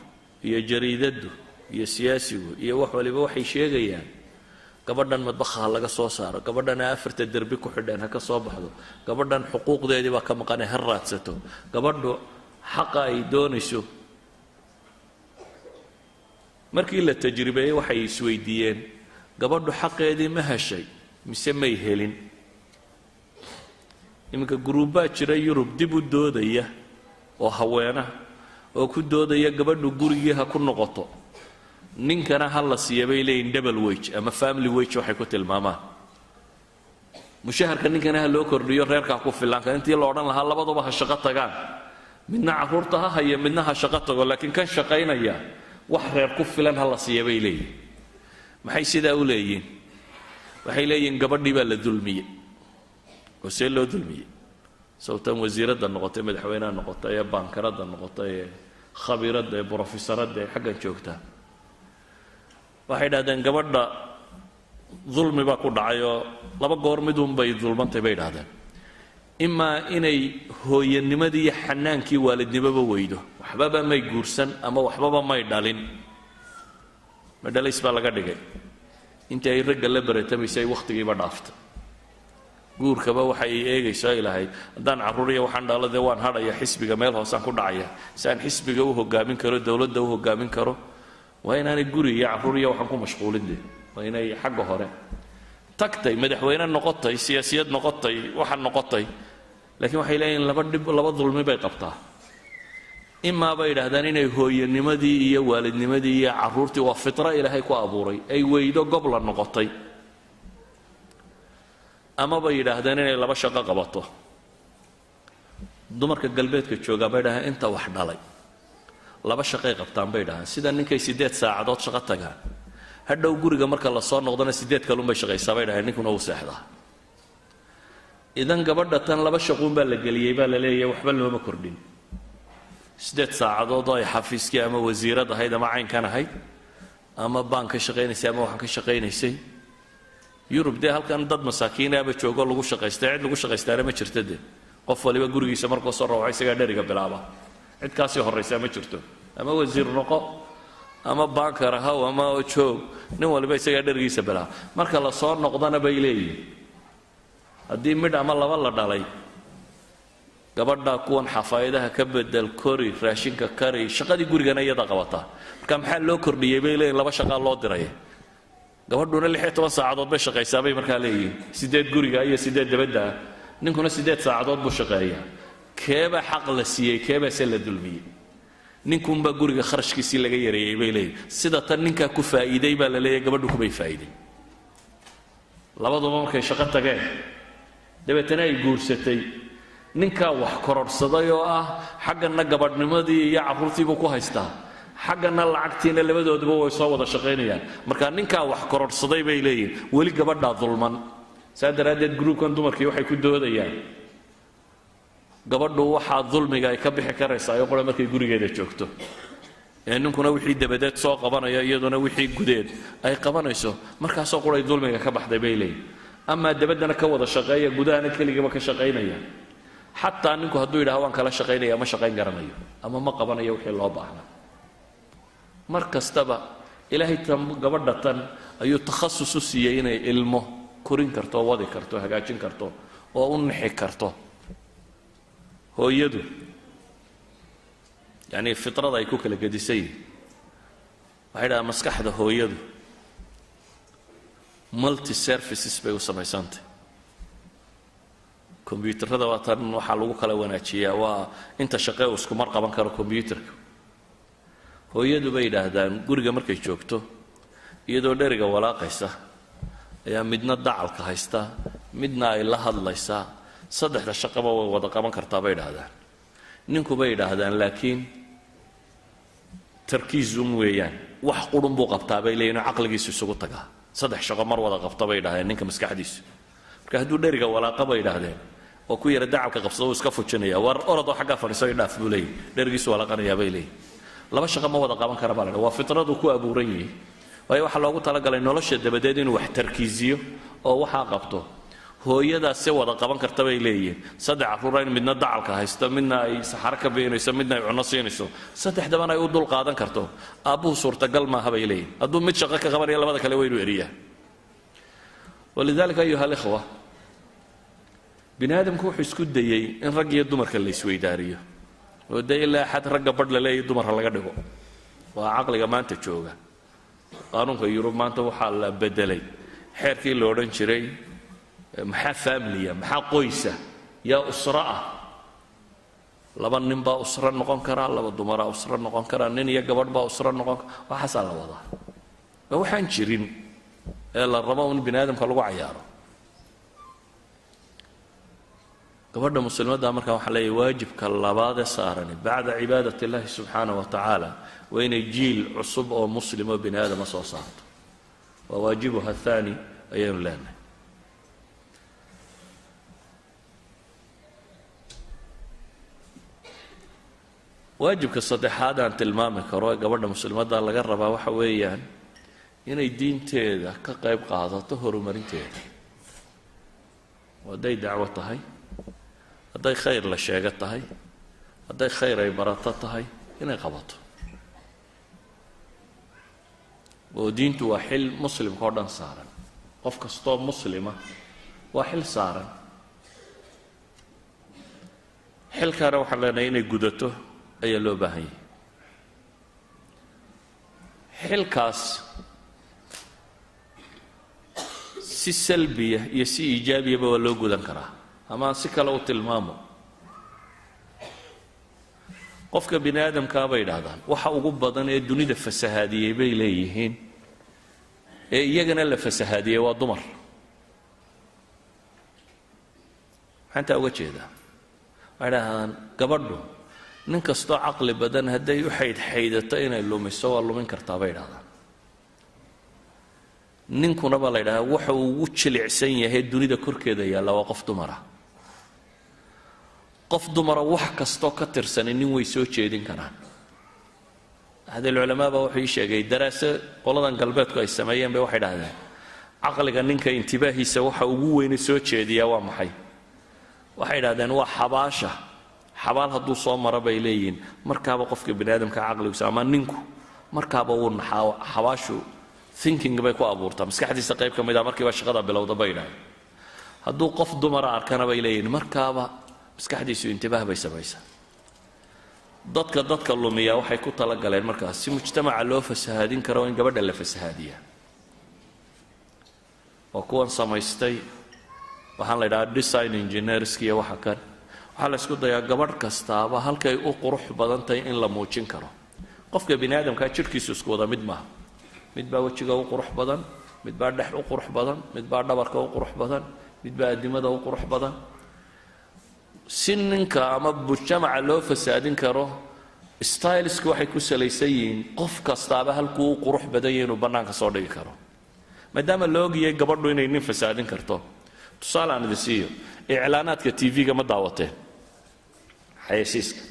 iyo jariidaddu iyo siyaasigu iyo wax waliba waxay sheegayaan gabadhan madbakha ha laga soo saaro, gabadhana afarta derbi ku xidheen ha ka soo baxdo, gabadhan xuquuqdeedii baa ka maqanee ha raadsato, gabadhu xaqa ay doonayso. Markii la tajribeeyey, waxay isweydiiyeen, gabadhu xaqeedii ma heshay? Mise may helin? Iminka guruubbaa jira Yurub dib u doodaya oo haweena oo ku doodaya gabadhu gurigii ha ku noqoto, ninkana ha la siiya, bay leeyihin, double wage ama family wage waxay ku tilmaamaan. Mushaharka ninkana ha loo kordhiyo, reerkaa ku filaanka. Intii la odhan lahaa labaduba ha shaqo tagaan, midna carruurta ha haya, midna ha shaqo tago, laakiin kan shaqaynaya wax reer ku filan ha la siiya, bay leeyihin. Maxay sidaa u leeyihin? Waxay leeyihiin gabadhii baa la dulmiyey. Oo see loo dulmiyey? Sawtan wasiiradda noqotay, madaxweynaha noqotay, ee baankaradda noqotay, ee khabiiradda, ee brofesaradda, ee xaggan joogta. Waxay idhahdeen gabadha dulmi baa ku dhacay, oo laba goor midunbay dulmantay, bay idhahdeen: imaa inay hooyanimadii iyo xanaankii waalidnimoba weydo, waxbaba may guursan ama waxbaba may dhalin, madhalays baa laga dhigay, intii ay ragga la baratamaysay ay wakhtigiiba dhaaftay, guurkaba waxay eegayso ay lahayd haddaan carruuriya waxaan dhalo dee waan hadhaya, xisbiga meel hoosaan ku dhacaya, si aan xisbiga u hogaamin karo, dowladda u hogaamin karo, waa inaanay guri iyo carruur iyo waxaan ku mashquulin dee, waa inay xagga hore tagtay, madaxweyne noqotay, siyaasiyad noqotay, waxaan noqotay. Laakiin waxay leeyihin laba dhib, laba dulmi bay qabtaa. Imaa, bay yidhahdaan, inay hooyanimadii iyo waalidnimadii iyo carruurtii, waa fitra Ilaahay ku abuuray, ay weydo, gobla noqotay, ama bay yidhaahdeen inay laba shaqo qabato. Dumarka galbeedka joogaa, bay dhahdeen, inta wax dhalay laba shaqay qabtaan, bay dhahaan. Sida ninkay 8 saacadood shaqo tagaan, hadhow guriga marka lasoo noqdona 8 kalunbay shaqaysaa, bay dhahayn, ninkuna wuu seexdaa. Idan gabadha tan laba shaquun baa la geliyey, baa la leeyahay, waxba looma kordhin. 8 saacadood oo ay xafiiskii ama wasiirad ahayd ama caynkan ahayd ama baan ka shaqaynaysay ama waxaan ka shaqaynaysay. Yurub dee halkan dad masaakiinaaba joogo lagu shaqaystay, cid lagu shaqaystaana ma jirto dee. Qof waliba gurigiisa markuu soo rawaxo isagaa dheriga bilaaba, cid kaasii horraysaa ma jirto. Ama wasiir noqo ama bankar ahaw ama joog, nin waliba isagaa dherigiisa bilaaba. Marka la soo noqdana, bay leeyihin, haddii midh ama laba la dhalay, gabadha kuwan xafaayadaha ka bedel, kori, raashinka kari, shaqadii gurigana iyada qabataa. Marka maxaa loo kordhiyey, bay leeyihin? Laba shaqaa loo diray, gabadhuna 16 saacadood bay shaqaysaa, bay markaa leeyihiin, 8 guriga iyo 8 dabadda ah, ninkuna 8 saacadood buu shaqeeyaa. Keebaa xaq la siiyey? Keebaase la dulmiyey? Ninkunbaa guriga kharashkiisii laga yareeyey, bay leeyihin. Sida tan ninkaa ku faa'iiday, baa la leeyahy, gabadhu kumay faa'iiday. Labaduba markay shaqo tageen dabeetana ay guursatay, ninkaa wax kororhsaday oo ah xagganna gabadhnimadii iyo carruurtiibuu ku haystaa, xaggana lacagtiina, labadooduba way soo wada shaqaynayaan. Marka ninkaa wax kororhsaday, bay leeyihin, weli gabadhaa dulman. Saa daraaddeed gruubkan dumarkii waxay ku doodayaan gabadhu waxaa dulmiga ay ka bixi karaysaa oo qura markay gurigeeda joogto, ee ninkuna wixii dabadeed soo qabanayo, iyaduna wixii gudeed ay qabanayso, markaasoo quray dulmiga ka baxday, bay leeyihin. Amaa dabaddana ka wada shaqeeya, gudahana keligaba ka shaqaynaya, xataa ninku hadduu yidhaha waan kala shaqaynaya, ma shaqayn garanayo ama ma qabanayo wixii loo baahnaa. Mar kastaba Ilaahay tan gabadha tan ayuu takhasus u siiyey inay ilmo korin karto, wadi karto, hagaajin karto oo u nixi karto. Hooyadu yacni fitrada ay ku kala gedisan yihin, waxay dhahaan maskaxda hooyadu multi services bay u samaysantay. Kombyuutarada waa tan waxaa lagu kala wanaajiyaa, waa inta shaqee uu iskumar qaban karo kombyuutarka. Hooyadu, bay yidhaahdaan, guriga markay joogto, iyadoo dheriga walaaqaysa ayaa midna dacalka haysta, midna ay la hadlaysaa, saddexda shaqaba way wada qaban kartaa, bay idhaahdaan. Ninku, bay yidhaahdaan, laakiin tarkiizun weeyaan, wax qurun buu qabtaa, bay leeyihin, oo caqligiisu isugu tagaa. Saddex shaqo mar wada qabta, bay yidhahdeen, ninka maskaxdiisu. Marka hadduu dheriga walaaqa, bay yidhaahdeen, oo ku yara dacalka qabsado, uu iska fujinaya, war orodoo xaggaa fadhiiso, i dhaaf, buu leeyahy, dherigiisu walaaqanayaa, bay leeyihin. Laba shaqo ma wada qaban kara, baa la waa fitradu ku abuuran yihi, waayo waxaa loogu talagalay nolosha dabadeed inuu wax tarkiisiyo oo waxaa qabto. Hooyadaas se wada qaban karta, bay leeyihiin, saddex carruura in midna dacalka haysto, midna ay saxaro ka beenayso, midna ay cunno siinayso, saddexdaban ay u dul qaadan karto. Aabbuhu suurtagal maaha, bay leeyihin. Hadduu mid shaqo ka qabanaya, labada kale waa inuu eriyaa. ولذلك أيها الإخوة, bini aadamku wuxuu isku dayey in rag iyo dumarka la isweydaariyo, oo dee ilaa xad ragga badh la leeyahy dumarka laga dhigo. Waa caqliga maanta jooga. Qaanuunka Yurub maanta waxaa la bedelay xeerkii la odhan jiray Maxaa family ah? Maxaa qoysa? Yaa usro ah? Laba nin baa usro noqon karaa, laba dumaraa usro noqon karaa, nin iyo gabadh baa usro noqon kara. Waxaasaa la wadaa, waa waxaan jirin ee la rabo un bini aadamka lagu cayaaro. Gabadha muslimadda markaa waxaa leeyahy, waajibka labaadee saarani bacda cibaadat illahi subxaana wa tacaala waa inay jiil cusub oo muslim oo bini aadama soo saarto. Waa waajibuha athani ayaynu leenahay. Waajibka saddexaad aan tilmaami karo ee gabadha muslimadda laga rabaa waxa weeyaan inay diinteeda ka qayb qaadato horumarinteeda. Hadday dacwo tahay, hadday khayr la sheego tahay, hadday khayr ay barato tahay, inay qabato. Oo diintu waa xil muslimka oo dhan saaran, qof kastoo muslima waa xil saaran. Xilkaana waxaan leenahay inay gudato ayaa loo baahan yahay. Xilkaas si salbiya iyo si iijaabiyaba waa loo gudan karaa. Ama aan si kale u tilmaamo, qofka bini aadamkaa bay idhaahdaan waxa ugu badan ee dunida fasahaadiyey bay leeyihiin ee iyagana la fasahaadiyey waa dumar. Maxaa intaa uga jeedaa? Waxay idhahdaan gabadhu nin kastoo caqli badan hadday u xaydxaydato inay lumiso, waa lumin kartaa bay idhahdaan. Ninkuna baa la yidhahdaa waxa uu ugu jilicsan yahay dunida korkeeda yaalla waa qof dumara. Qof dumara wax kastoo ka tirsani nin way soo jeedin karaan. Axad alculamaa baa wuxuu ii sheegay daraase qoladan galbeedku ay sameeyeen bay waxay dhahdeen caqliga ninka intibaahiisa waxa ugu weyne soo jeediyaa waa maxay? Waxay idhahdeen waa xabaasha. Xabaal hadduu soo maro bay leeyihiin markaaba qofka bini aadamka caqligiisa ama ninku markaaba wuu naxaa. Xabaashu thinking bay ku abuurtaa maskaxdiisa qayb ka mid a, markiiba shaqada bilowda bay idhahdeen. Hadduu qof dumara arkana bay leeyihiin markaaba maskaxdiisu intibaah bay samaysaa. Dadka lumiyaa waxay ku talagaleen markaas si mujtamaca loo fasahaadin karo in gabadha la fasahaadiyaa. Waa kuwan samaystay waxaan la idhahaa design engineerska iyo waxa kan. Waxaa la isku dayaa gabadh kastaaba halkay u qurux badan tahay in la muujin karo. Qofka bini aadamkaa jidhkiisu isku wada mid maaha. Mid baa wejiga u qurux badan, mid baa dhex u qurux badan, mid baa dhabarka u qurux badan, mid baa addimada u qurux badan. Si ninka ama mujtamaca loo fasaadin karo, stylesku waxay ku salaysan yihiin qof kastaaba halkuu u qurux badan yahay inuu bannaanka soo dhigi karo, maadaama la ogyahay gabadhu inay nin fasaadin karto. Tusaale aan idin siiyo, iclaanaadka TV-ga ma daawateen? Xayeysiiska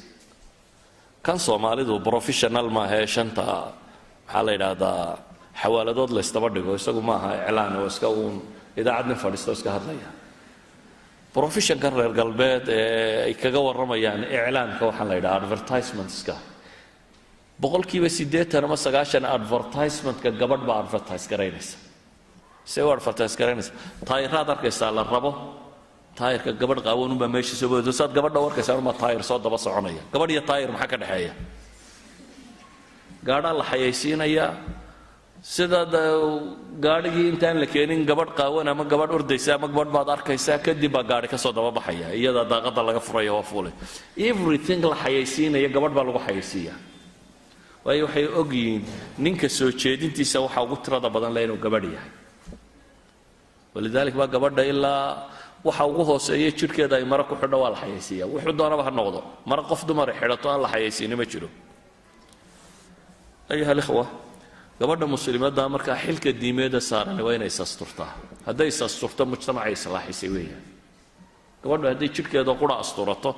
kan Soomaalidu professional maaha ee shanta, maxaa la yidhaahdaa, xawaaladood la ysdaba dhigo, isagu maaha iclaan oo iska uun idaacad nin fadhiisto iska hadlaya. Professionkan reer galbeed ee ay kaga warramayaan iclaanka, waxaan la yidhaha advertisementska, 80% ama 90 advertisementka gabadh baa advertise garaynaysa. See u advertise garaynaysa? Taayiraad arkaysaa la rabo, taayirka gabadh qaawan unbaa meesha soo bodo. Saad gabadha u arkaysaa unbaa taayir soo daba soconaya. Gabadh iyo taayir maxaa ka dhexeeya? Gaadhaa la xayaysiinayaa, sida gaadhigii intaan la keenin gabadh qaawan ama gabadh ordaysa ama gabadh baad arkaysaa, kadib baa gaadhi kasoo daba baxaya, iyadaa daaqada laga furaya, waa fuulay. Everything la xayaysiinaya gabadh baa lagu xayaysiiyaa, waayo waxay og yihiin ninka soo jeedintiisa waxa ugu tirada badan le inuu gabadh yahay. Walidalik baa gabadha ilaa waxa ugu hooseeya jidhkeeda ay maro ku xidho waa la xayaysiiya. Wuxuu doonaba ha noqdo, maro qof dumara xidhato aan la xayaysiini ma jiro. Ayuha alikhwa, gabadha muslimadda markaa xilka diimeeda saaran waa inay isasturtaa. Hadday isasturto, mujtamacay islaaxisay weeyaan. Gabadhu hadday jidhkeeda qura asturato,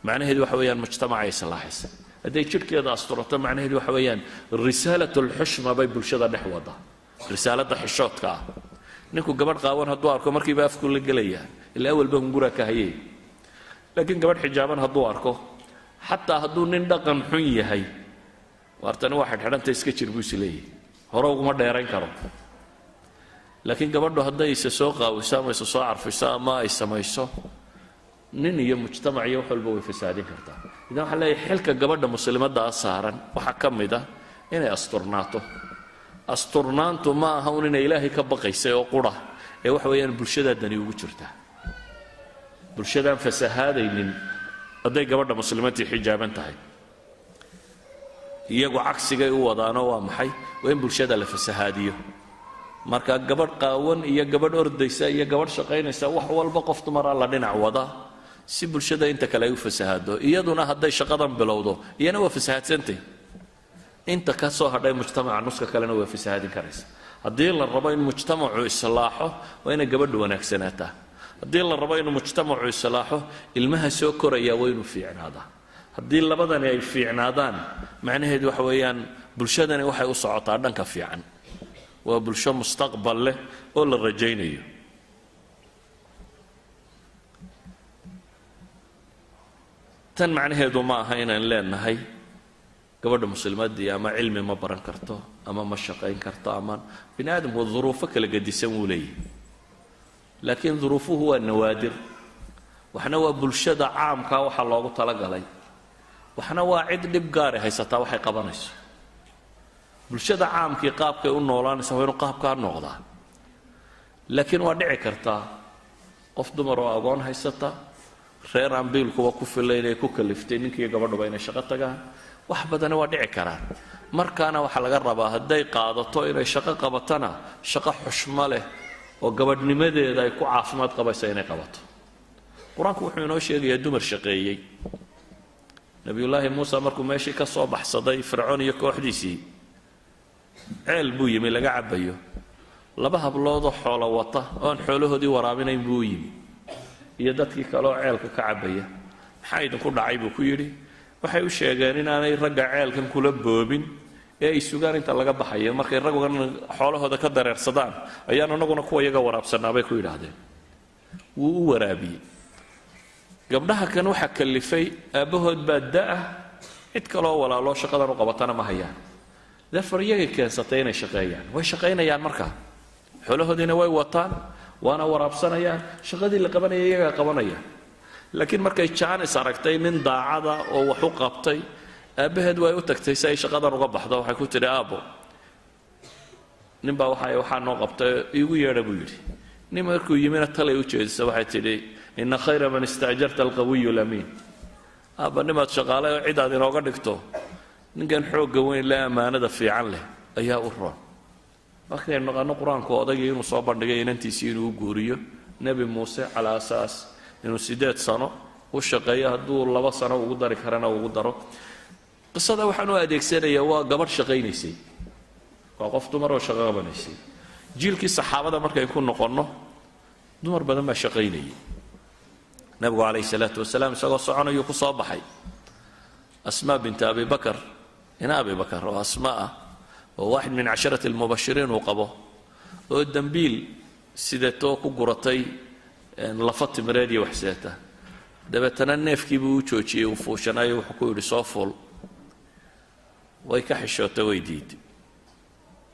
macnaheedu waxa weeyaan mujtamacay islaaxisay. Hadday jidhkeeda asturato, macnaheedu waxa weeyaan risaalat alxushma bay bulshada dhex wadaa, risaaladda xishoodka ah. Ninku gabadh qaawan hadduu arko, markiiba afku la gelayaa, ilaa awalba hunguraa ka hayay. Laakiin gabadh xijaaban hadduu arko, xataa hadduu nin dhaqan xun yahay, waartani waa xidhxidhanta, iska jir buu is leeyahy, hore uguma dheerayn karo. Laakiin gabadhu hadday isa soo qaawiso ama isa soo carfiso ama ay samayso, nin iyo mujtamac iyo wax walba way fasaadin kartaa. Idan waxaa leeyahay xilka gabadha muslimaddaa saaran waxaa ka mid ah inay asturnaato. Asturnaantu ma aha un inay Ilaahay ka baqaysay oo qura. Ee waxa weeyaan bulshadaa dani ugu jirtaa, bulshadaan fasahaadaynin hadday gabadha muslimaantii xijaaban tahay. Iyagu cagsigay u wadaanoo waa maxay? Waa in bulshada la fasahaadiyo. Marka gabadh qaawan iyo gabadh ordaysa iyo gabadh shaqaynaysa, wax walba qof dumaraa la dhinac wada si bulshada inta kale ay u fasahaado. Iyaduna hadday shaqadan bilowdo, iyana waa fasahaadsantay, inta ka soo hadhay mujtamaca nuska kalena waa fasahaadin karaysa. Haddii la rabo in mujtamacu islaaxo, waa inay gabadhu wanaagsanaataa. Haddii la rabo inuu mujtamacu islaaxo, ilmaha soo koraya waa inuu fiicnaadaa. Haddii labadani ay fiicnaadaan, macnaheedu waxa weeyaan bulshadani waxay u socotaa dhanka fiican, waa bulsho mustaqbal leh oo la rajaynayo. Tan macnaheedu ma aha inaan leenahay gabadha muslimadii ama cilmi ma baran karto ama ma shaqayn karto, ama bini aadamku duruufo kala gedisan wuu leeyahy, laakiin duruufuhu waa nawaadir. Waxna waa bulshada caamkaa waxaa loogu talagalay, waxna waa cid dhib gaari haysataa waxay qabanayso. Bulshada caamkii qaabkay u noolaanaysa waa inuu qaabkaa noqdaa, laakiin waa dhici kartaa qof dumar oo agoon haysata, reer aan biilkuba ku filay, inay ku kaliftay ninkiiyo gabadhuba inay shaqo tagaan. Wax badani waa dhici karaan. Markaana waxaa laga rabaa hadday qaadato inay shaqo qabatana, shaqo xushmo leh oo gabadhnimadeeda ay ku caafimaad qabaysa inay qabato. Qur-aanku wuxuu inoo sheegayaa dumar shaqeeyey. Nabiyullaahi Muuse markuu meeshii ka soo baxsaday Fircoon iyo kooxdiisii, ceel buu yimi laga cabayo. Laba habloodoo xoolo wata oo aan xoolahoodii waraabinayn buu u yimi, iyo dadkii kaleoo ceelka ka cabaya. Maxaa idinku dhacay, buu ku yidhi. Waxay u sheegeen inaanay ragga ceelkan kula boobin ee ay sugaan inta laga baxayo. Markay raggan xoolahooda ka dareersadaan ayaan anaguna kuwa iyaga waraabsanaa, bay ku yidhaahdeen. Wuu u waraabiyey. Gabdhaha kan waxaa kalifay aabbahood baa da-ah, cid kaloo walaaloo shaqadan u qabatana ma hayaan. Therefore iyagay keensatay inay shaqeeyaan. Way shaqaynayaan markaa, xoolahoodiina way wataan, waana waraabsanayaan, shaqadii la qabanaya iyagaa qabanaya. Laakiin markay jaanis aragtay nin daacada oo wax u qabtay, aabbaheed way u tagtay si ay shaqadan uga baxdo. Waxay ku tidhi, "Aabbo, ninbaa waxa waxaa noo qabtay, iigu yeedha," buu yidhi. Nin markuu yimina talay u jeedisa. Waxay tidhi, "Ina khayra man istaajarta alqawiyu lamiin." Aabba, nimaad shaqaale oo cid aad inooga dhigto, ninkan xoogga weyn le, ammaanada fiican leh ayaa u roon. Markaynu naqaano Qur-aanku odaygii inuu soo bandhigay inantiisii inuu u guuriyo Nebi Muuse, calaa asaas inuu 8 sano u shaqeeyo, hadduu 2 sano ugu dari karana ugu daro. Qisada waxaan u adeegsanayaa waa gabadh shaqaynaysay, waa qof dumar oo shaqo qabanaysay. Jiilkii saxaabada markay ku noqonno, dumar badan baa shaqaynayay. Nabigu calayhi salaatu wasalaam isagoo soconayuu ku soo baxay Asmaa binta Abi Bakar, ina Abi Bakar oo Asma ah, oo waaxid min casharati almubashiriin uu qabo, oo dembiil sidatoo ku guratay lafa timireed iyo wax sidata. Dabeetana neefkiibuu u joojiyey uu fuushanayo, wuxuu ku yidhi, "Soo fuul." Way ka xishootay, way diiday.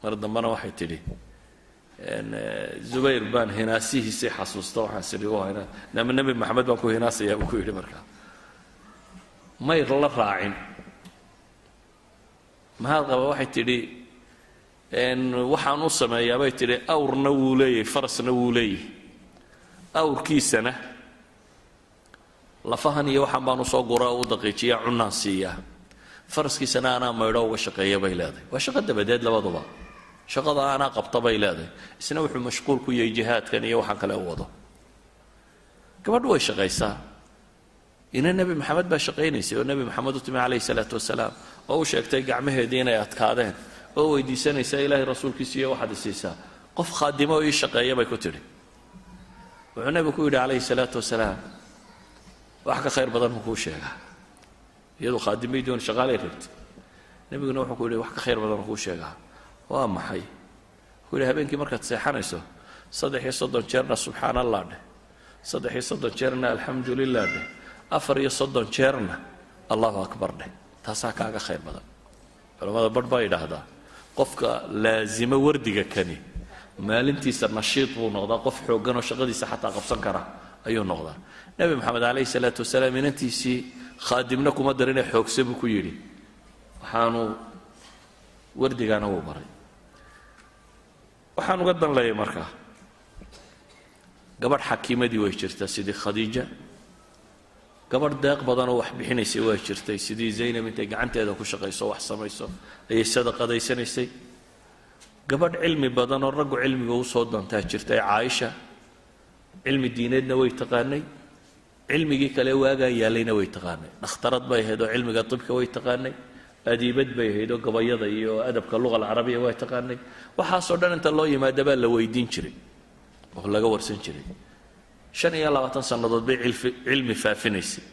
Mar dambena waxay tidhi, "Zubayr baan hinaasihiisii xasuusta, waxaan sidhi ama Nebi Maxamed baan ku hinaasayaa," buu ku yidhi. Markaa may la raacin. "Maxaad qaba?" Waxay tidhi, "Waxaan u sameeyaa," bay tidhi, "awrna wuu leeyahy, farasna wuu leeyahy, awrkiisana lafahan iyo waxaan baan usoo guraa, u daqiijiyaa, cunaan siiyaa, faraskiisana anaa maydho uga shaqeeya," bay leedahay. Waa shaqo dabadeed labaduba, shaqada anaa qabta, bay leedahay. Isna wuxuu mashquul ku yahay jihaadkan iyo waxaan kale u wado. Gabadhu way shaqaysaa. Ina Nebi Maxamed baa shaqaynaysay oo Nebi Maxamed u timi calayhi salaatu wasalaam, oo u sheegtay gacmaheedii inay adkaadeen, oo weydiisanaysaa, "Ilaahay rasuulkiisa iyo waxaad isiisaa qof khaadimo oo ii shaqeeya," bay ku tidhi. Wuxuu nebigu ku yidhi calayhi salaatu wasalaam, "Wax ka khayr badan buu kuu sheegaa." Iyadu khaadimay doon, shaqaalay rabtay. Nebiguna wuxuu ku yidhi, "Wax ka khayr badan buu kuu sheegaa." "Waa maxay?" Wuxuu yidhi, "Habeenkii markaad seexanayso, 33 jeerna subxaan Allah dheh, 33 jeerna alxamdu lilah dheh, 34 jeerna allahu akbar dheh. Taasaa kaaga khayr badan." Culamada barh baa yidhaahdaa qofka laasimo wardiga kani maalintiisa nashiid buu noqdaa, qof xooggan oo shaqadiisa xataa qabsan kara ayuu noqdaa. Nebi Maxamed calayhi salaatu wasalaam inantiisii khaadimna kuma darine, xoogse buu ku yidhi, waxaanu wardigaana wuu baray. Waxaan uga dan leeyay markaa Gabadh xakiimadii way jirtaa sidii Khadiija, gabadh deeq badanoo wax bixinaysay waa jirtay sidii Zaynab, intay gacanteeda ku shaqayso wax samayso ayay sadaqadaysanaysay. Gabadh cilmi badanoo raggu cilmiga usoo doontaa jirtay, Caaisha. Cilmi diineedna way taqaanay, cilmigii kale waagaa yaallayna way taqaanay. Dhakhtarad bay ahayd oo cilmiga tibka way taqaanay, adiibad bay ahayd oo gabayada iyo adabka luga alcarabiya way taqaanay. Waxaasoo dhan inta loo yimaada baa la weydiin jiray oo laga warsan jiray. 25 sannadood bay cilmi faafinaysay.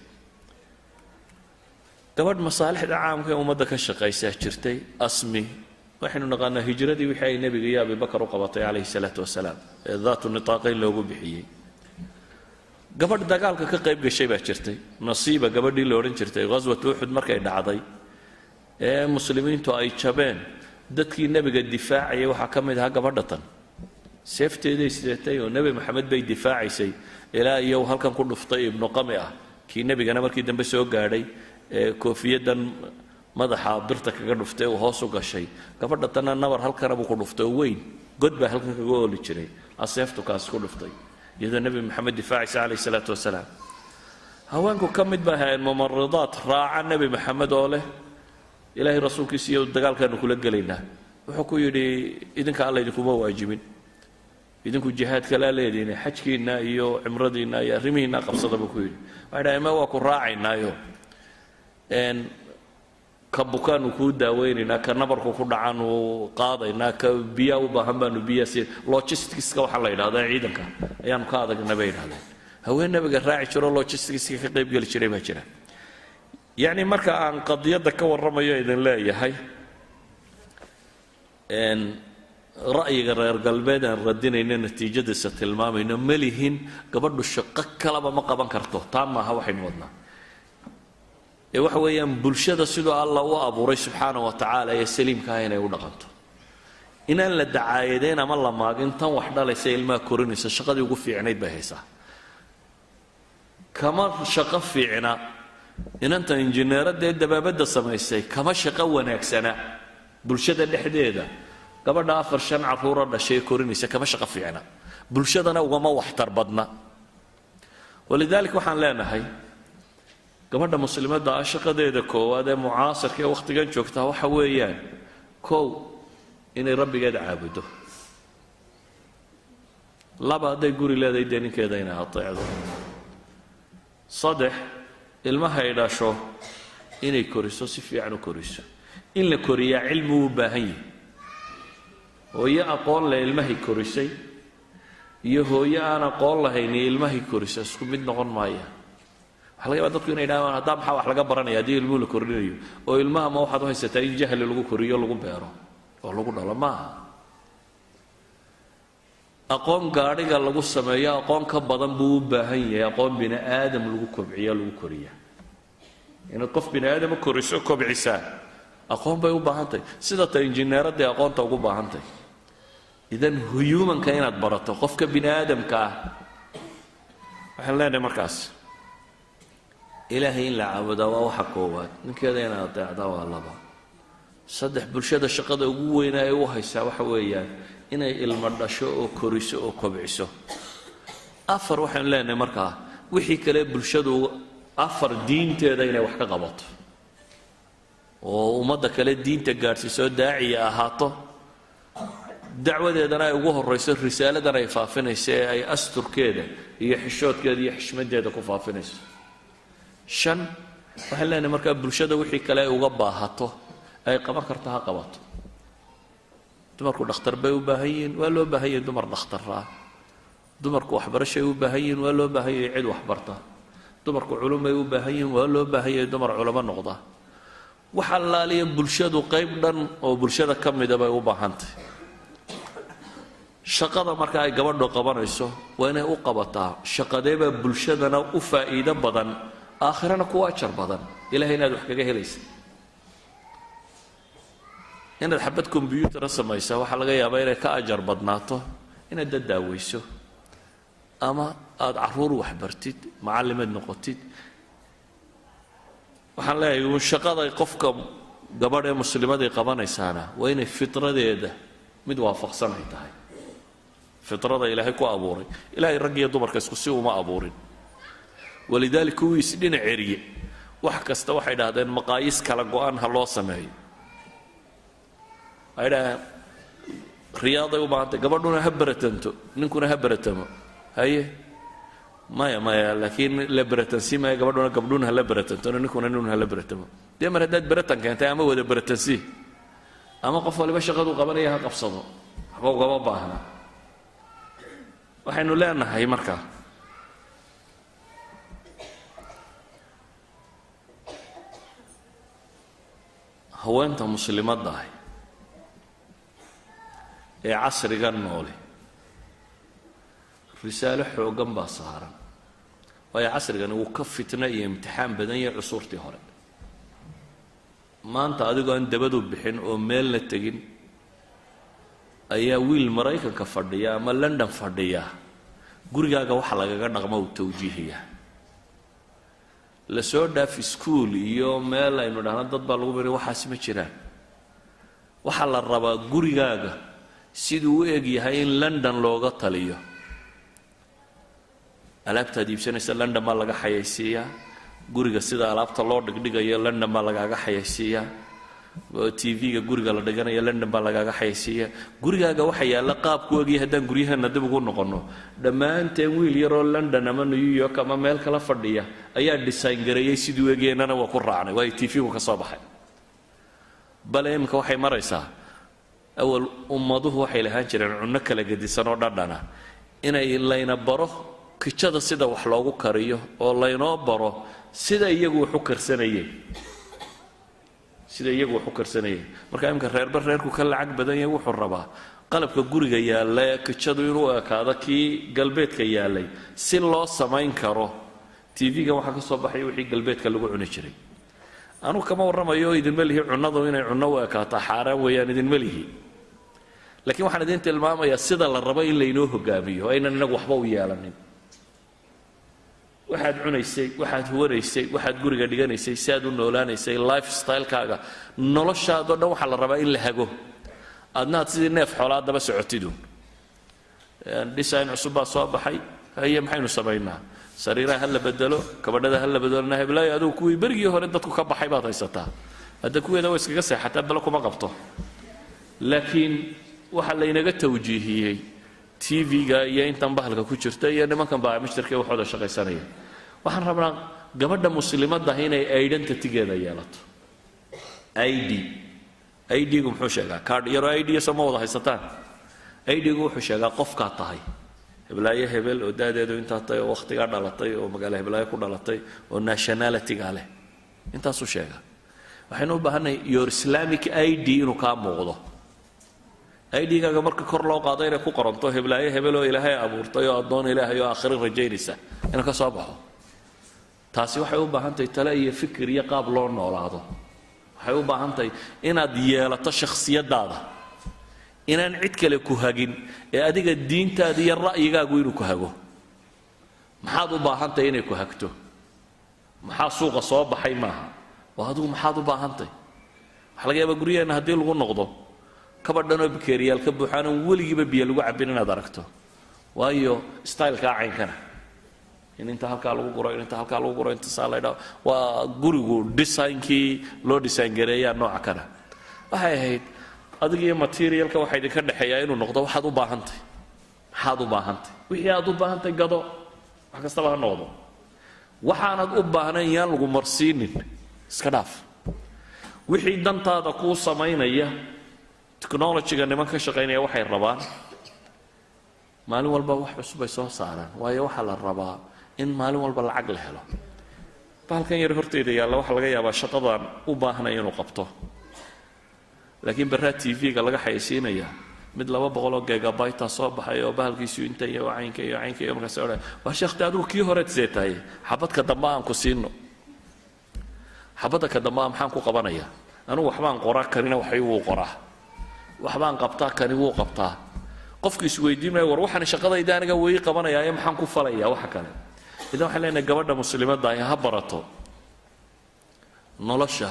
Gabadh masaalixda caamka ee ummadda ka shaqaysaa jirtay, Asmi. Waxaynu naqaanaa hijradii wixii ay nebiga iyo Abibakar u qabatay calayhi salaatu wasalaam ee daatu nitaaqayn loogu bixiyey. Gabadh dagaalka ka qayb gashay baa jirtay, Nasiiba gabadhii la odhan jirtay. Ghaswatu Uxud markay dhacday ee muslimiintu ay jabeen, dadkii nebiga difaacayay waxaa ka mid ahaa gabadha tan. Seefteeday sidatay oo Nebi Maxamed bay difaacaysay ilaa iyo halkan ku dhuftay Ibnu Qami ah, kii nebigana markii dambe soo gaadhay ee koofiyadan madaxa birta kaga dhuftay uu hoos u gashay. Gabadha tanna nabar halkana buu ku dhuftay oo weyn, god baa halkan kaga ooli jiray, aseeftu kaasi ku dhuftay, iyadoo Nebi Maxamed difaacaysa calayhi salaatu wasalaam. Haweenku ka mid ba ahaayeen mumaridaad raaca Nebi Maxamed oo leh, Ilaahay rasuulkiisa iyo dagaalkaanu kula gelaynaa. Wuxuu ku yidhi, idinka Alla idinkuma waajibin, idinku jihaad kalaa leediin, xajkiinna iyo cimradiinna iyo arrimihiinna qabsada, buu ku yidhi. Waxay dhahay, ma waa ku raacaynaayo, ka bukaanu kuu daaweynaynaa, ka nabarku ku dhacaanu qaadaynaa, ka biyaa u baahan baanu biyaa siin, logisticska waxaa la yidhahdaa ciidanka ayaanu ka adagna, bay yidhahdeen. Haween nabiga raaci jiro, logisticska ka qayb geli jiray baa jira. Yacni marka aan qadiyadda ka warramayo idin leeyahay ra'yiga reer galbeed aan radinayno, natiijadiisa tilmaamayno, ma lihin gabadhu shaqo kalaba ma qaban karto. Taa maaha waxaynu wadnaa ee waxa weeyaan bulshada siduu Alla u abuuray subxaana wa tacaala ee saliimka ah inay u dhaqanto, inaan la dacaayadeen ama la maagin tan wax dhalaysa, ilmaha korinaysa. Shaqadii ugu fiicnayd bay haysaa, kama shaqo fiicna inanta injineeradee dabaabadda samaysay, kama shaqo wanaagsana bulshada dhexdeeda gabadha afar shan carruura dhashay korinaysa, kama shaqo fiicna, bulshadana ugama waxtar badna. Walidalik waxaan leenahay gabadha muslimadda ah shaqadeeda koowaad ee mucaasirka ee wakhtigan joogtaa waxa weeyaan, kow, inay Rabbigeed caabudo; laba, hadday guri leedahay dee ninkeeda inay ateecdo; saddex, ilmahay dhasho inay koriso, si fiican u koriso. In la koriyaa cilmi u baahan yahi. Hooyo aqoon leh ilmahay korisay iyo hooyo aan aqoon lahayni ilmahay korisa isku mid noqon maaya. Waxa laga yabaa dadku inay yidhahdaan, haddaa maxaa wax laga baranaya haddii ilmuhu la korinayo? Oo ilmaha ma waxaad u haysataa in jahli lagu koriyo, lagu beero oo lagu dhalo? Maaha. Aqoon gaadhiga lagu sameeyo aqoon ka badan buu u baahan yahay aqoon bini aadam lagu kobciyo, lagu koriya. Inaad qof bini aadama koriso, kobcisaa, aqoon bay u baahan tahay, sida ta injineeradday aqoonta ugu baahan tahay. Idan humanka inaad barato, qofka bini aadamka ah, waxaan leenahay markaas Ilaahay in la caabudaa waa waxa koowaad, ninkeeda inaad adeecdaa waa laba. Saddex, bulshada shaqada ugu weyna ay u haysaa waxa weeyaan inay ilmo dhasho oo koriso oo kobciso. Afar, waxaynu leenahay markaa wixii kale bulshadu, afar, diinteeda inay wax ka qabato oo ummadda kale diinta gaadhsiiso, daaciya ahaato, dacwadeedana ay ugu horrayso risaaladan ay faafinayso ee ay asturkeeda iyo xishoodkeeda iyo xishmadeeda ku faafinayso. Shan, waxaan leenahay markaa bulshada wixii kale ay uga baahato, ay qaban karto, ha qabato. Dumarku dhakhtar bay u baahan yihiin, waa loo baahan yahay dumar dhakhtarraa. Dumarku waxbarashay u baahan yihiin, waa loo baahan yahay cid waxbarta. Dumarku culumay u baahan yihiin, waa loo baahan yahay dumar culamo noqda. Wax allaaliya bulshadu qayb dhan oo bulshada ka mida bay u baahantay. Shaqada marka ay gabadhu qabanayso waa inay u qabataa shaqadeebaa bulshadana u faa'iido badan, aakhirana kuwa ajar badan, Ilahay inaad wax kaga helaysa. Inaad xabad kombyutara samaysaa waxaa laga yaabaa inay ka ajar badnaato inaad dad daaweyso ama aada carruur waxbartid, macallimaad noqotid. Waxaan leeyahay uun shaqada qofka gabadh ee muslimaday qabanaysaana waa inay fitradeeda mid waafaqsan ay tahay. Fitrada Ilaahay ku abuuray, Ilaahay rag iyo dumarka isku si uma abuurin. Walidaalika kuwii isdhinac ceriye wax kasta waxay dhahdeen maqaayis kala go-an ha loo sameeyo. Waxay dhahdeen riyaaday u baahantay, gabadhuna ha beratanto, ninkuna ha beratamo. Haye, maya maya, laakiin la beratansi maya, gabadhuna gabdhuun hala beratanto, ninkuna nin hala beratamo. Dee mar haddaad beratan keentay, ama wada beratansi ama qof waliba shaqaduu qabanaya ha qabsado, waxba ugama baahna. Waxaynu leenahay marka haweenta muslimadda ahi ee casriga noole risaalo xooggan baa saaran, waayo casrigani wuu ka fitno iyo imtixaan badan yahay cusuurtii hore. Maanta adigoo aan dabadu bixin oo meelna tegin ayaa wiil Maraykanka fadhiya ama London fadhiya gurigaaga waxa lagaga dhaqmo uu tawjiihiyaa. Lasoo dhaaf iskuol iyo meel aynu dhahno dad baa lagu bari, waxaasi ma jiraan. Waxaa la rabaa gurigaaga siduu u eg yahay in London looga taliyo. Alaabtaad iibsanaysa London baa laga xayaysiiyaa, guriga sida alaabta loo dhigdhigayo London baa lagaaga xayaysiiyaa, TV-ga guriga la dhiganayo London baa lagaaga xayaysiiyaa. Gurigaaga waxa yaalla qaabku egyahay haddaan guryaheena dib ugu noqonno, dhammaanteen wiil yaroo London ama New York ama meel kala fadhiya ayaa design gareeyey siduu egyaynana waa ku raacnay, waayo TV-gu ka soo baxay. Bale iminka waxay maraysaa, awal ummaduhu waxay lahaan jireen cunno kala gedisan oo dhadhana, inay layna baro kijada sida wax loogu kariyo oo laynoo baro sida iyagu wax u karsanayeen, sida iyagu wax u karsanayeen. Marka iminka reerba reerku ka lacag badan yahay wuxuu rabaa qalabka guriga yaalla ee kijadu inuu ekaado kii galbeedka yaallay si loo samayn karo. TV-gan waxaa ka soo baxaya wixii galbeedka lagu cuni jiray. Anugu kama warramayo, idinma lihi cunnadu inay cunno u ekaato xaaraan weeyaan, idinma lihi, laakiin waxaan idin tilmaamayaa sida la rabo in laynoo hogaamiyo, aynan inagu waxba u yeelanin. Waxaad cunaysay, waxaad huwanaysay, waxaad guriga dhiganaysay, si aad u noolaanaysay, life stylekaaga, noloshaadoo dhan waxaa la rabaa in la hago, adna aad sidii neef xoolaa daba socotidu. Design cusub baa soo baxay, haye maxaynu samaynaa? Sariiraha ha la bedelo, kabadhada ha la bedelona. Heblaayo, adigu kuwii berigii hore dadku ka baxay baad haysataa, hadda kuweeda waa iskaga seexataa, balo kuma qabto. Laakiin waxaa laynaga tawjiihiyey TV-ga iyo intan bahalka ku jirta iyo nimankan baamishtarka waxooda shaqaysanaya. Waxaan rabnaa gabadha muslimadda inay identitygeeda yeelato. ID, ID-gu muxuu sheegaa? Card yaroo ID soo ma wada haysataan? ID-gu wuxuu sheegaa qofkaa tahay, heblaayo hebel oo daadeedu intaa tahay oo wakhtigaa dhalatay oo magaalo heblaayo ku dhalatay oo nationalityga leh, intaasuu sheegaa. Waxaynu u baahanay your Islamic ID inuu kaa muuqdo. ID-gaaga marka kor loo qaado inay ku qoranto heblaayo hebel oo Ilaahay abuurtay oo addoon Ilaahay oo aakhiro rajaynaysa inuu ka soo baxo. Taasi waxay u baahan tahay tale iyo fikir iyo qaab loo noolaado. Waxay u baahan tahay inaad yeelato shakhsiyadaada, inaan cid kale ku hagin ee adiga diintaada iyo ra'yigaagu inuu ku hago. Maxaad u baahan tahay inay ku hagto? Maxaa suuqa soo baxay maaha, waa adigu maxaad u baahantahy. Waxaa laga yaabaa guryaheenna haddii lagu noqdo kabadhanoo bikeeriyaal ka buuxaanon weligiiba biyo lagu cabbin inaad aragto, waayo stylekaa caynkana in inta halkaa lagu guro, in inta halkaa lagu guro, inta saa la ydhaa, waa gurigu designkii loo design gareeyaa nooca kana. Waxay ahayd adiga iyo materialka waxaa idinka dhexeeyaa inuu noqdo waxaad u baahantay. Maxaad u baahantay? Wixii aad u baahantay gado, wax kastaba ha noqdo. Waxaanad u baahnayn yaan lagu marsiinin, iska dhaaf. Wixii dantaada kuu samaynaya. Technologyga niman ka shaqaynaya waxay rabaan maalin walba wax cusub ay soo saaraan, waayo waxaa la rabaa in maalin walba lacag la helo. Bahalkan yar horteyda yaalla waxaa laga yaabaa shaqadan u baahnay inuu qabto, laakiin barraa TV-ga laga xayaysiinayaa mid 200 gigabyte soo baxay oo bahalkiisu inta iyo caynka iyo caynka iyo markaas odhan, waa sheekhta adigu kii horeed see tahay, xabadka dambe aan ku siino. Xabadda ka dambe maxaan ku qabanayaa anigu? Waxbaan qoraa, kanina waxay wuu qoraa, waxbaan qabtaa, kani wuu qabtaa. Qofku isweydiin maayo, war waxaan shaqadayda aniga way qabanayaa ee maxaan ku falayaa waxa kale? Idan waxaan leenahay gabadha muslimadda ahi ha barato nolosha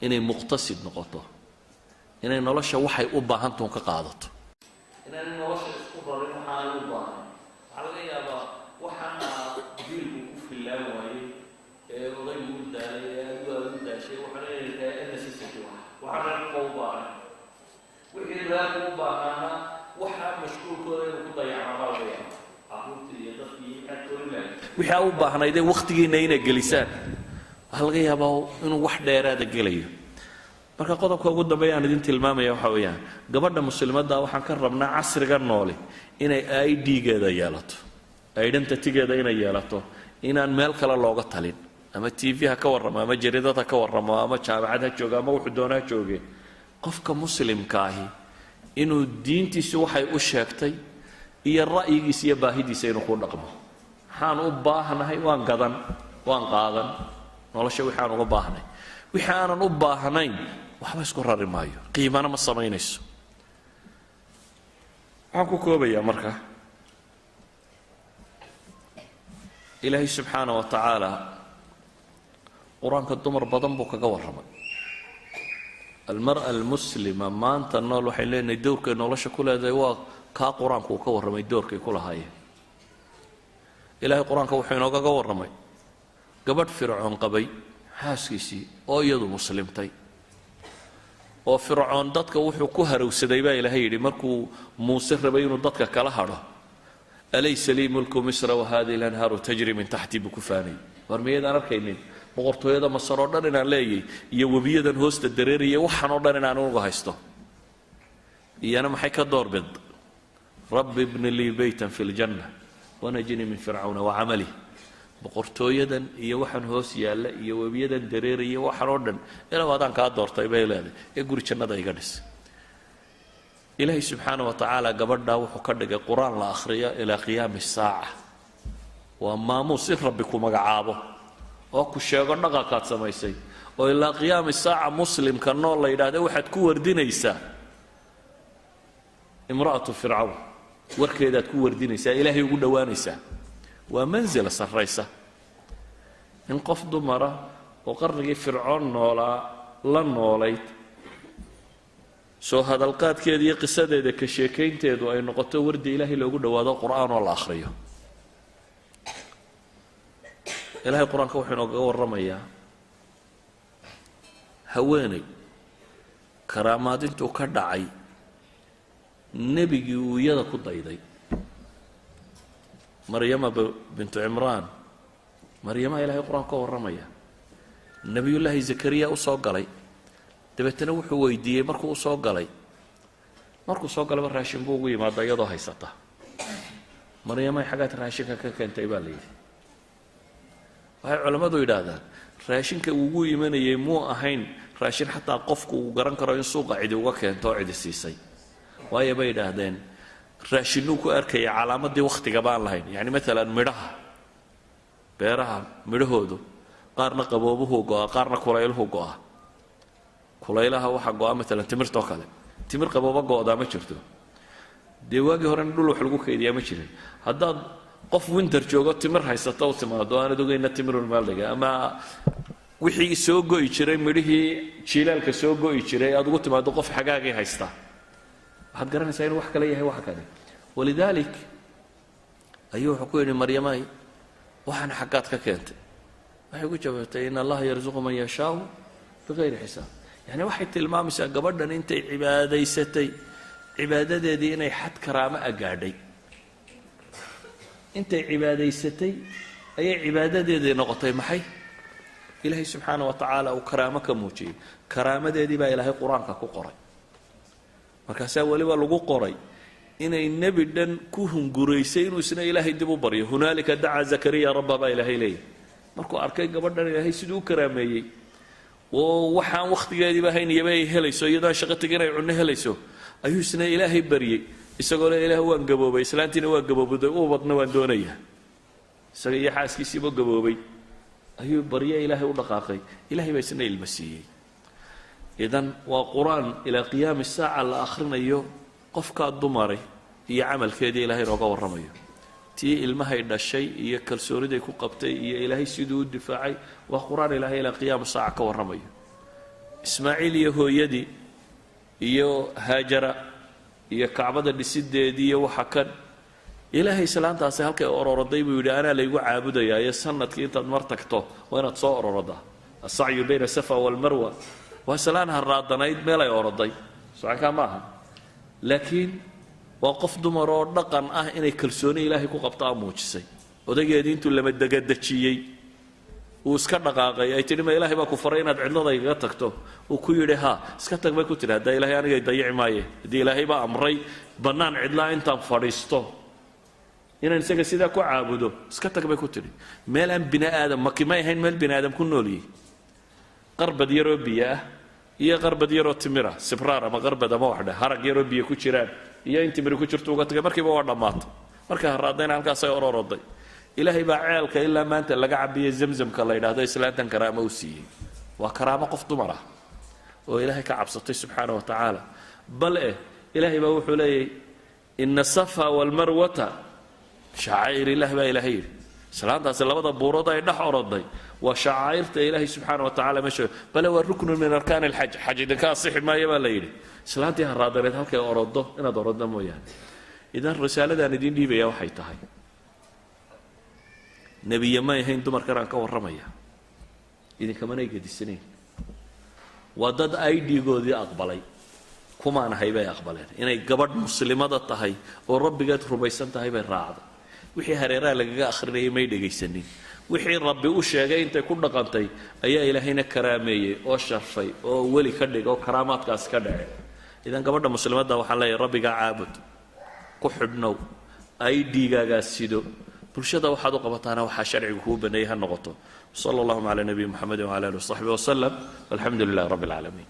inay muqtasid noqoto, inay nolosha waxay u baahantuun ka qaadato, inaan nolosha isku rarin waxaanay u Necessity waxaa leeyahay necessity, waxaa reerka u baahan, wixii reerka u baahnaana waxaa mashquulkooda inuu ku dayacmaa baa laga yaaba, carruurtii iyo dadkii iyo waxaad korin lahayd, wixii aa u baahnaydee wakhtigiina inay gelisaan, waxaa laga yaabaa inuu wax dheeraada gelayo. Marka qodobka ugu dambeeya aan idin tilmaamaya waxa weeyaan, gabadha muslimadda waxaan ka rabnaa casriga nooli inay ID-geeda yeelato, identity-geeda inay yeelato, inaan meel kale looga talin, ama TV ha ka warramo, ama jariidad ha ka warramo, ama jaamacad ha joogo, ama wuxuu doona ha jooge. Qofka muslimka ahi inuu diintiisu waxay u sheegtay iyo ra'yigiisa iyo baahidiisa inuu ku dhaqmo. Maxaan u baahnahay? Waan gadan, waan qaadan nolosha wixii aan uga baahnay. Wixii aanan u baahnayn waxba isku rari maayo, qiimana ma samaynayso. Waxaan ku koobayaa marka, Ilaahay subxaana wa tacaala Qur-aanka dumar badan buu kaga warramay. Almar'a almuslima maanta nool waxay leenahay dowrkay nolosha ku leedahay waa kaa Qur-aanku uu ka warramay doorkay ku lahaayeen. Ilaahay Qur-aanka wuxuu inoogaga warramay gabadh Fircoon qabay, xaaskiisii, oo iyadu muslimtay, oo Fircoon dadka wuxuu ku harowsaday baa Ilaahay yidhi markuu Muuse rabay inuu dadka kala hadho, "Alaysa lii mulku Misra wa hadihi lanhaaru tajri min taxtii?" buu ku faanayay. War miyaydaan arkaynin boqortooyada Masar oo dhan inaan leeyay, iyo webiyadan hoosta dareeraya, waxaan oo dhan inaan uga haysto? Iyana maxay ka doorbid? "Rabbi ibni lii beytan fi ljanna wanajini min Fircawna wacamalih." Boqortooyadan iyo waxaan hoos yaalla iyo webiyadan dareeraya, waxaan oo dhan ilaw adaan kaa doortay, bay leedahay, ee guri jannada iga dhis. Ilaahay subxaana wa tacaala gabadhaa wuxuu ka dhigay Qur-aan la akhriyo ilaa qiyaami saaca. Waa maamuus in Rabbi ku magacaabo oo ku sheego dhaqankaad samaysay, oo ilaa qiyaami saaca muslimka nool la yidhahda waxaad ku wardinaysaa imra'atu Fircawn, warkeedaad ku wardinaysaa, Ilaahay ugu dhowaanaysaa. Waa mansila sarraysa in qof dumara oo qarnigii Fircoon noolaa la noolayd soo hadalqaadkeeda iyo qisadeeda ka sheekaynteedu ay noqoto wardi Ilaahay loogu dhowaado, Qur-aan oo la akhriyo. Ilahay Qur-aanka wuxuu inoogaga warramayaa haweeney karaamaad intuu ka dhacay nebigii uu iyada ku dayday, Maryama bintu Cimraan. Maryamaha Ilahay Qur-aanka ka warramaya, Nebiyullaahi Zakariya u soo galay, dabeetana wuxuu weydiiyey markuu usoo galay, markuu soo galayba raashin buu ugu yimaada iyadoo haysata. "Maryamay, xaggaad raashinka ka keentay?" baa la yidhi. Waxay culammadu yidhaahdaan raashinka ugu imanayay muu ahayn raashin xataa qofku uu garan karo in suuqa cidi uga keento oo cidi siisay, waayo, bay yidhaahdeen, raashinuu ku arkaya calaamadii wakhtiga baan lahayn. Yacni maalan midhaha beeraha midhahoodu qaarna qaboobuhuu go'a, qaarna kulayluhu go'a. Kulaylaha waxaa go'a maalan timirtoo kale, timir qabooba go'daa ma jirto. Dee waagii horena dhul wax lagu kaydiyaa ma jirin. Haddaad qof winter joogo timir haysata u timaado, aanad ogeyna timirun maaldhiga ama wixii soo go'i jiray, midhihii jiilaalka soo go'i jiray, aad ugu timaado qof xagaagii haysta, waxaad garanaysaa inuu wax kale yahay wax kale. Walidaalik ayuu wuxuu ku yidhi, "Maryamay, waxaan xaggaad ka keentay?" Waxay ku jawaabtay, "In Allaha yarzuqu man yashaau bigayri xisaab." Yani waxay tilmaamaysaa gabadhan intay cibaadaysatay, cibaadadeedii inay xad karaamo a gaadhay. Intay cibaadaysatay ayay cibaadadeedii noqotay maxay? Ilaahay subxaana wa tacaala uu karaamo ka muujiyey. Karaamadeedii baa Ilaahay Qur-aanka ku qoray. Markaasaa weliba lagu qoray inay nebi dhan ku hunguraysay inuu isna Ilaahay dib u baryo. "Hunaalika dacaa Zakariya rabba," baa Ilaahay leeyahy, markuu arkay gabadhan Ilaahay siduu u karaameeyey, oo waxaan wakhtigeediiba hayniyaba ay helayso, iyadoo shaqo tegin ay cunno helayso, ayuu isna Ilaahay baryey, isagoo le, "Ilaah, waan gaboobay, islaantiina waa gaboobday, ubadna waan doonayaa." Isaga iyo xaaskiisiiba gaboobay ayuu barye Ilaahay u dhaqaaqay. Ilahay baa isna ilma siiyey. Idan waa Qur-aan ilaa qiyaami saaca la akhrinayo qofkaa dumaray iyo camalkeedii Ilahay inooga warramayo, tii ilmahay dhashay iyo kalsooniday ku qabtay iyo Ilaahay siduu u difaacay. Waa Qur-aan Ilaahay ilaa qiyaami saaca ka warramayo. Ismaaciil iyo hooyadii iyo Haajara iyo Kacbada dhisideedii iyo waxa kan, Ilaahay islaantaasi halkay ororoday buu yidhi, "Anaa laygu caabudayaa, iyo sanadkii intaad mar tagto waa inaad soo ororodaa." Asacyu bayna Safa walmarwa waa islaan haraadanayd meel ay oroday socankaa ma aha, laakiin waa qof dumar oo dhaqan ah inay kalsooni Ilaahay ku qabtaa muujisay. Odaygeedii intuu lama degadejiyey uu iska dhaqaaqay, ay tidhi: "Ma Ilaahay baa ku faray inaad cidlada igaga tagto?" Uu ku yidhi: "Ha, iska tag," bay ku tidhi. "Haddaa Ilahay anigay dayici maaye, haddii Ilaahay baa amray bannaan cidlaa intaan fadhiisto inaan isaga sidaa ku caabudo, iska tag," bay ku tidhi. Meel aan bini aadam maki may ahayn, meel bini aadam ku noolyihi. Qarbad yaroo biyo ah iyo qarbad yaroo timira, sibraar ama qarbad ama waxdhe, harag yaroo biyo ku jiraan iyo in timiri ku jirto uga tagay. Markiiba waa dhammaatay. Marka haraadayna halkaasay ororoday. Ilaahay baa ceelka ilaa maanta laga cabiye Zamzamka la yidhahdo islaantan karaamo u siiyey. Waa karaamo qof dumar ah oo Ilaahay ka cabsatay subxaana wa tacaala. Bal eh Ilaahay baa wuxuu leeyahy: "Ina Safa walmarwata shacaa'ir illah," baa Ilaahay yidhi. Islaantaasi labada buurood ay dhex oroday waa shacaa'irta Ilaahay subxaana wa tacala meesha, bale waa ruknun min arkaan alxaj. Xaj idinka asixi maayo baa la yidhi islaantii haraadaneed halkay orodo inaad orodo mooyaane. Idan risaaladaan idiin dhiibaya waxay tahay, nebiye may ahayn dumarkan aan ka warramaya, idinkamanay gedisanayn. Waa dad idgoodii aqbalay, kumaan ahay bay aqbaleen. Inay gabadh muslimada tahay oo Rabbigeed rumaysan tahay bay raacday. Wixii hareeraha lagaga akhrinayay may dhegaysanin. Wixii Rabbi u sheegay intay ku dhaqantay ayaa Ilaahayna karaameeyey oo sharfay oo weli ka dhig oo karaamaadkaasi ka dhace. Idan gabadha muslimadda waxaan leeyahay: Rabbigaa caabud, ku xidhnow, idgaagaa sido, bulshada waxaad u qabataana waxaa sharciga kuu baneeyey ha noqoto. Sala allahuma cala nabiyi Muxamedi wcala alih wasaxbi wasalam, walxamdu lilahi rabbi alcaalamiin.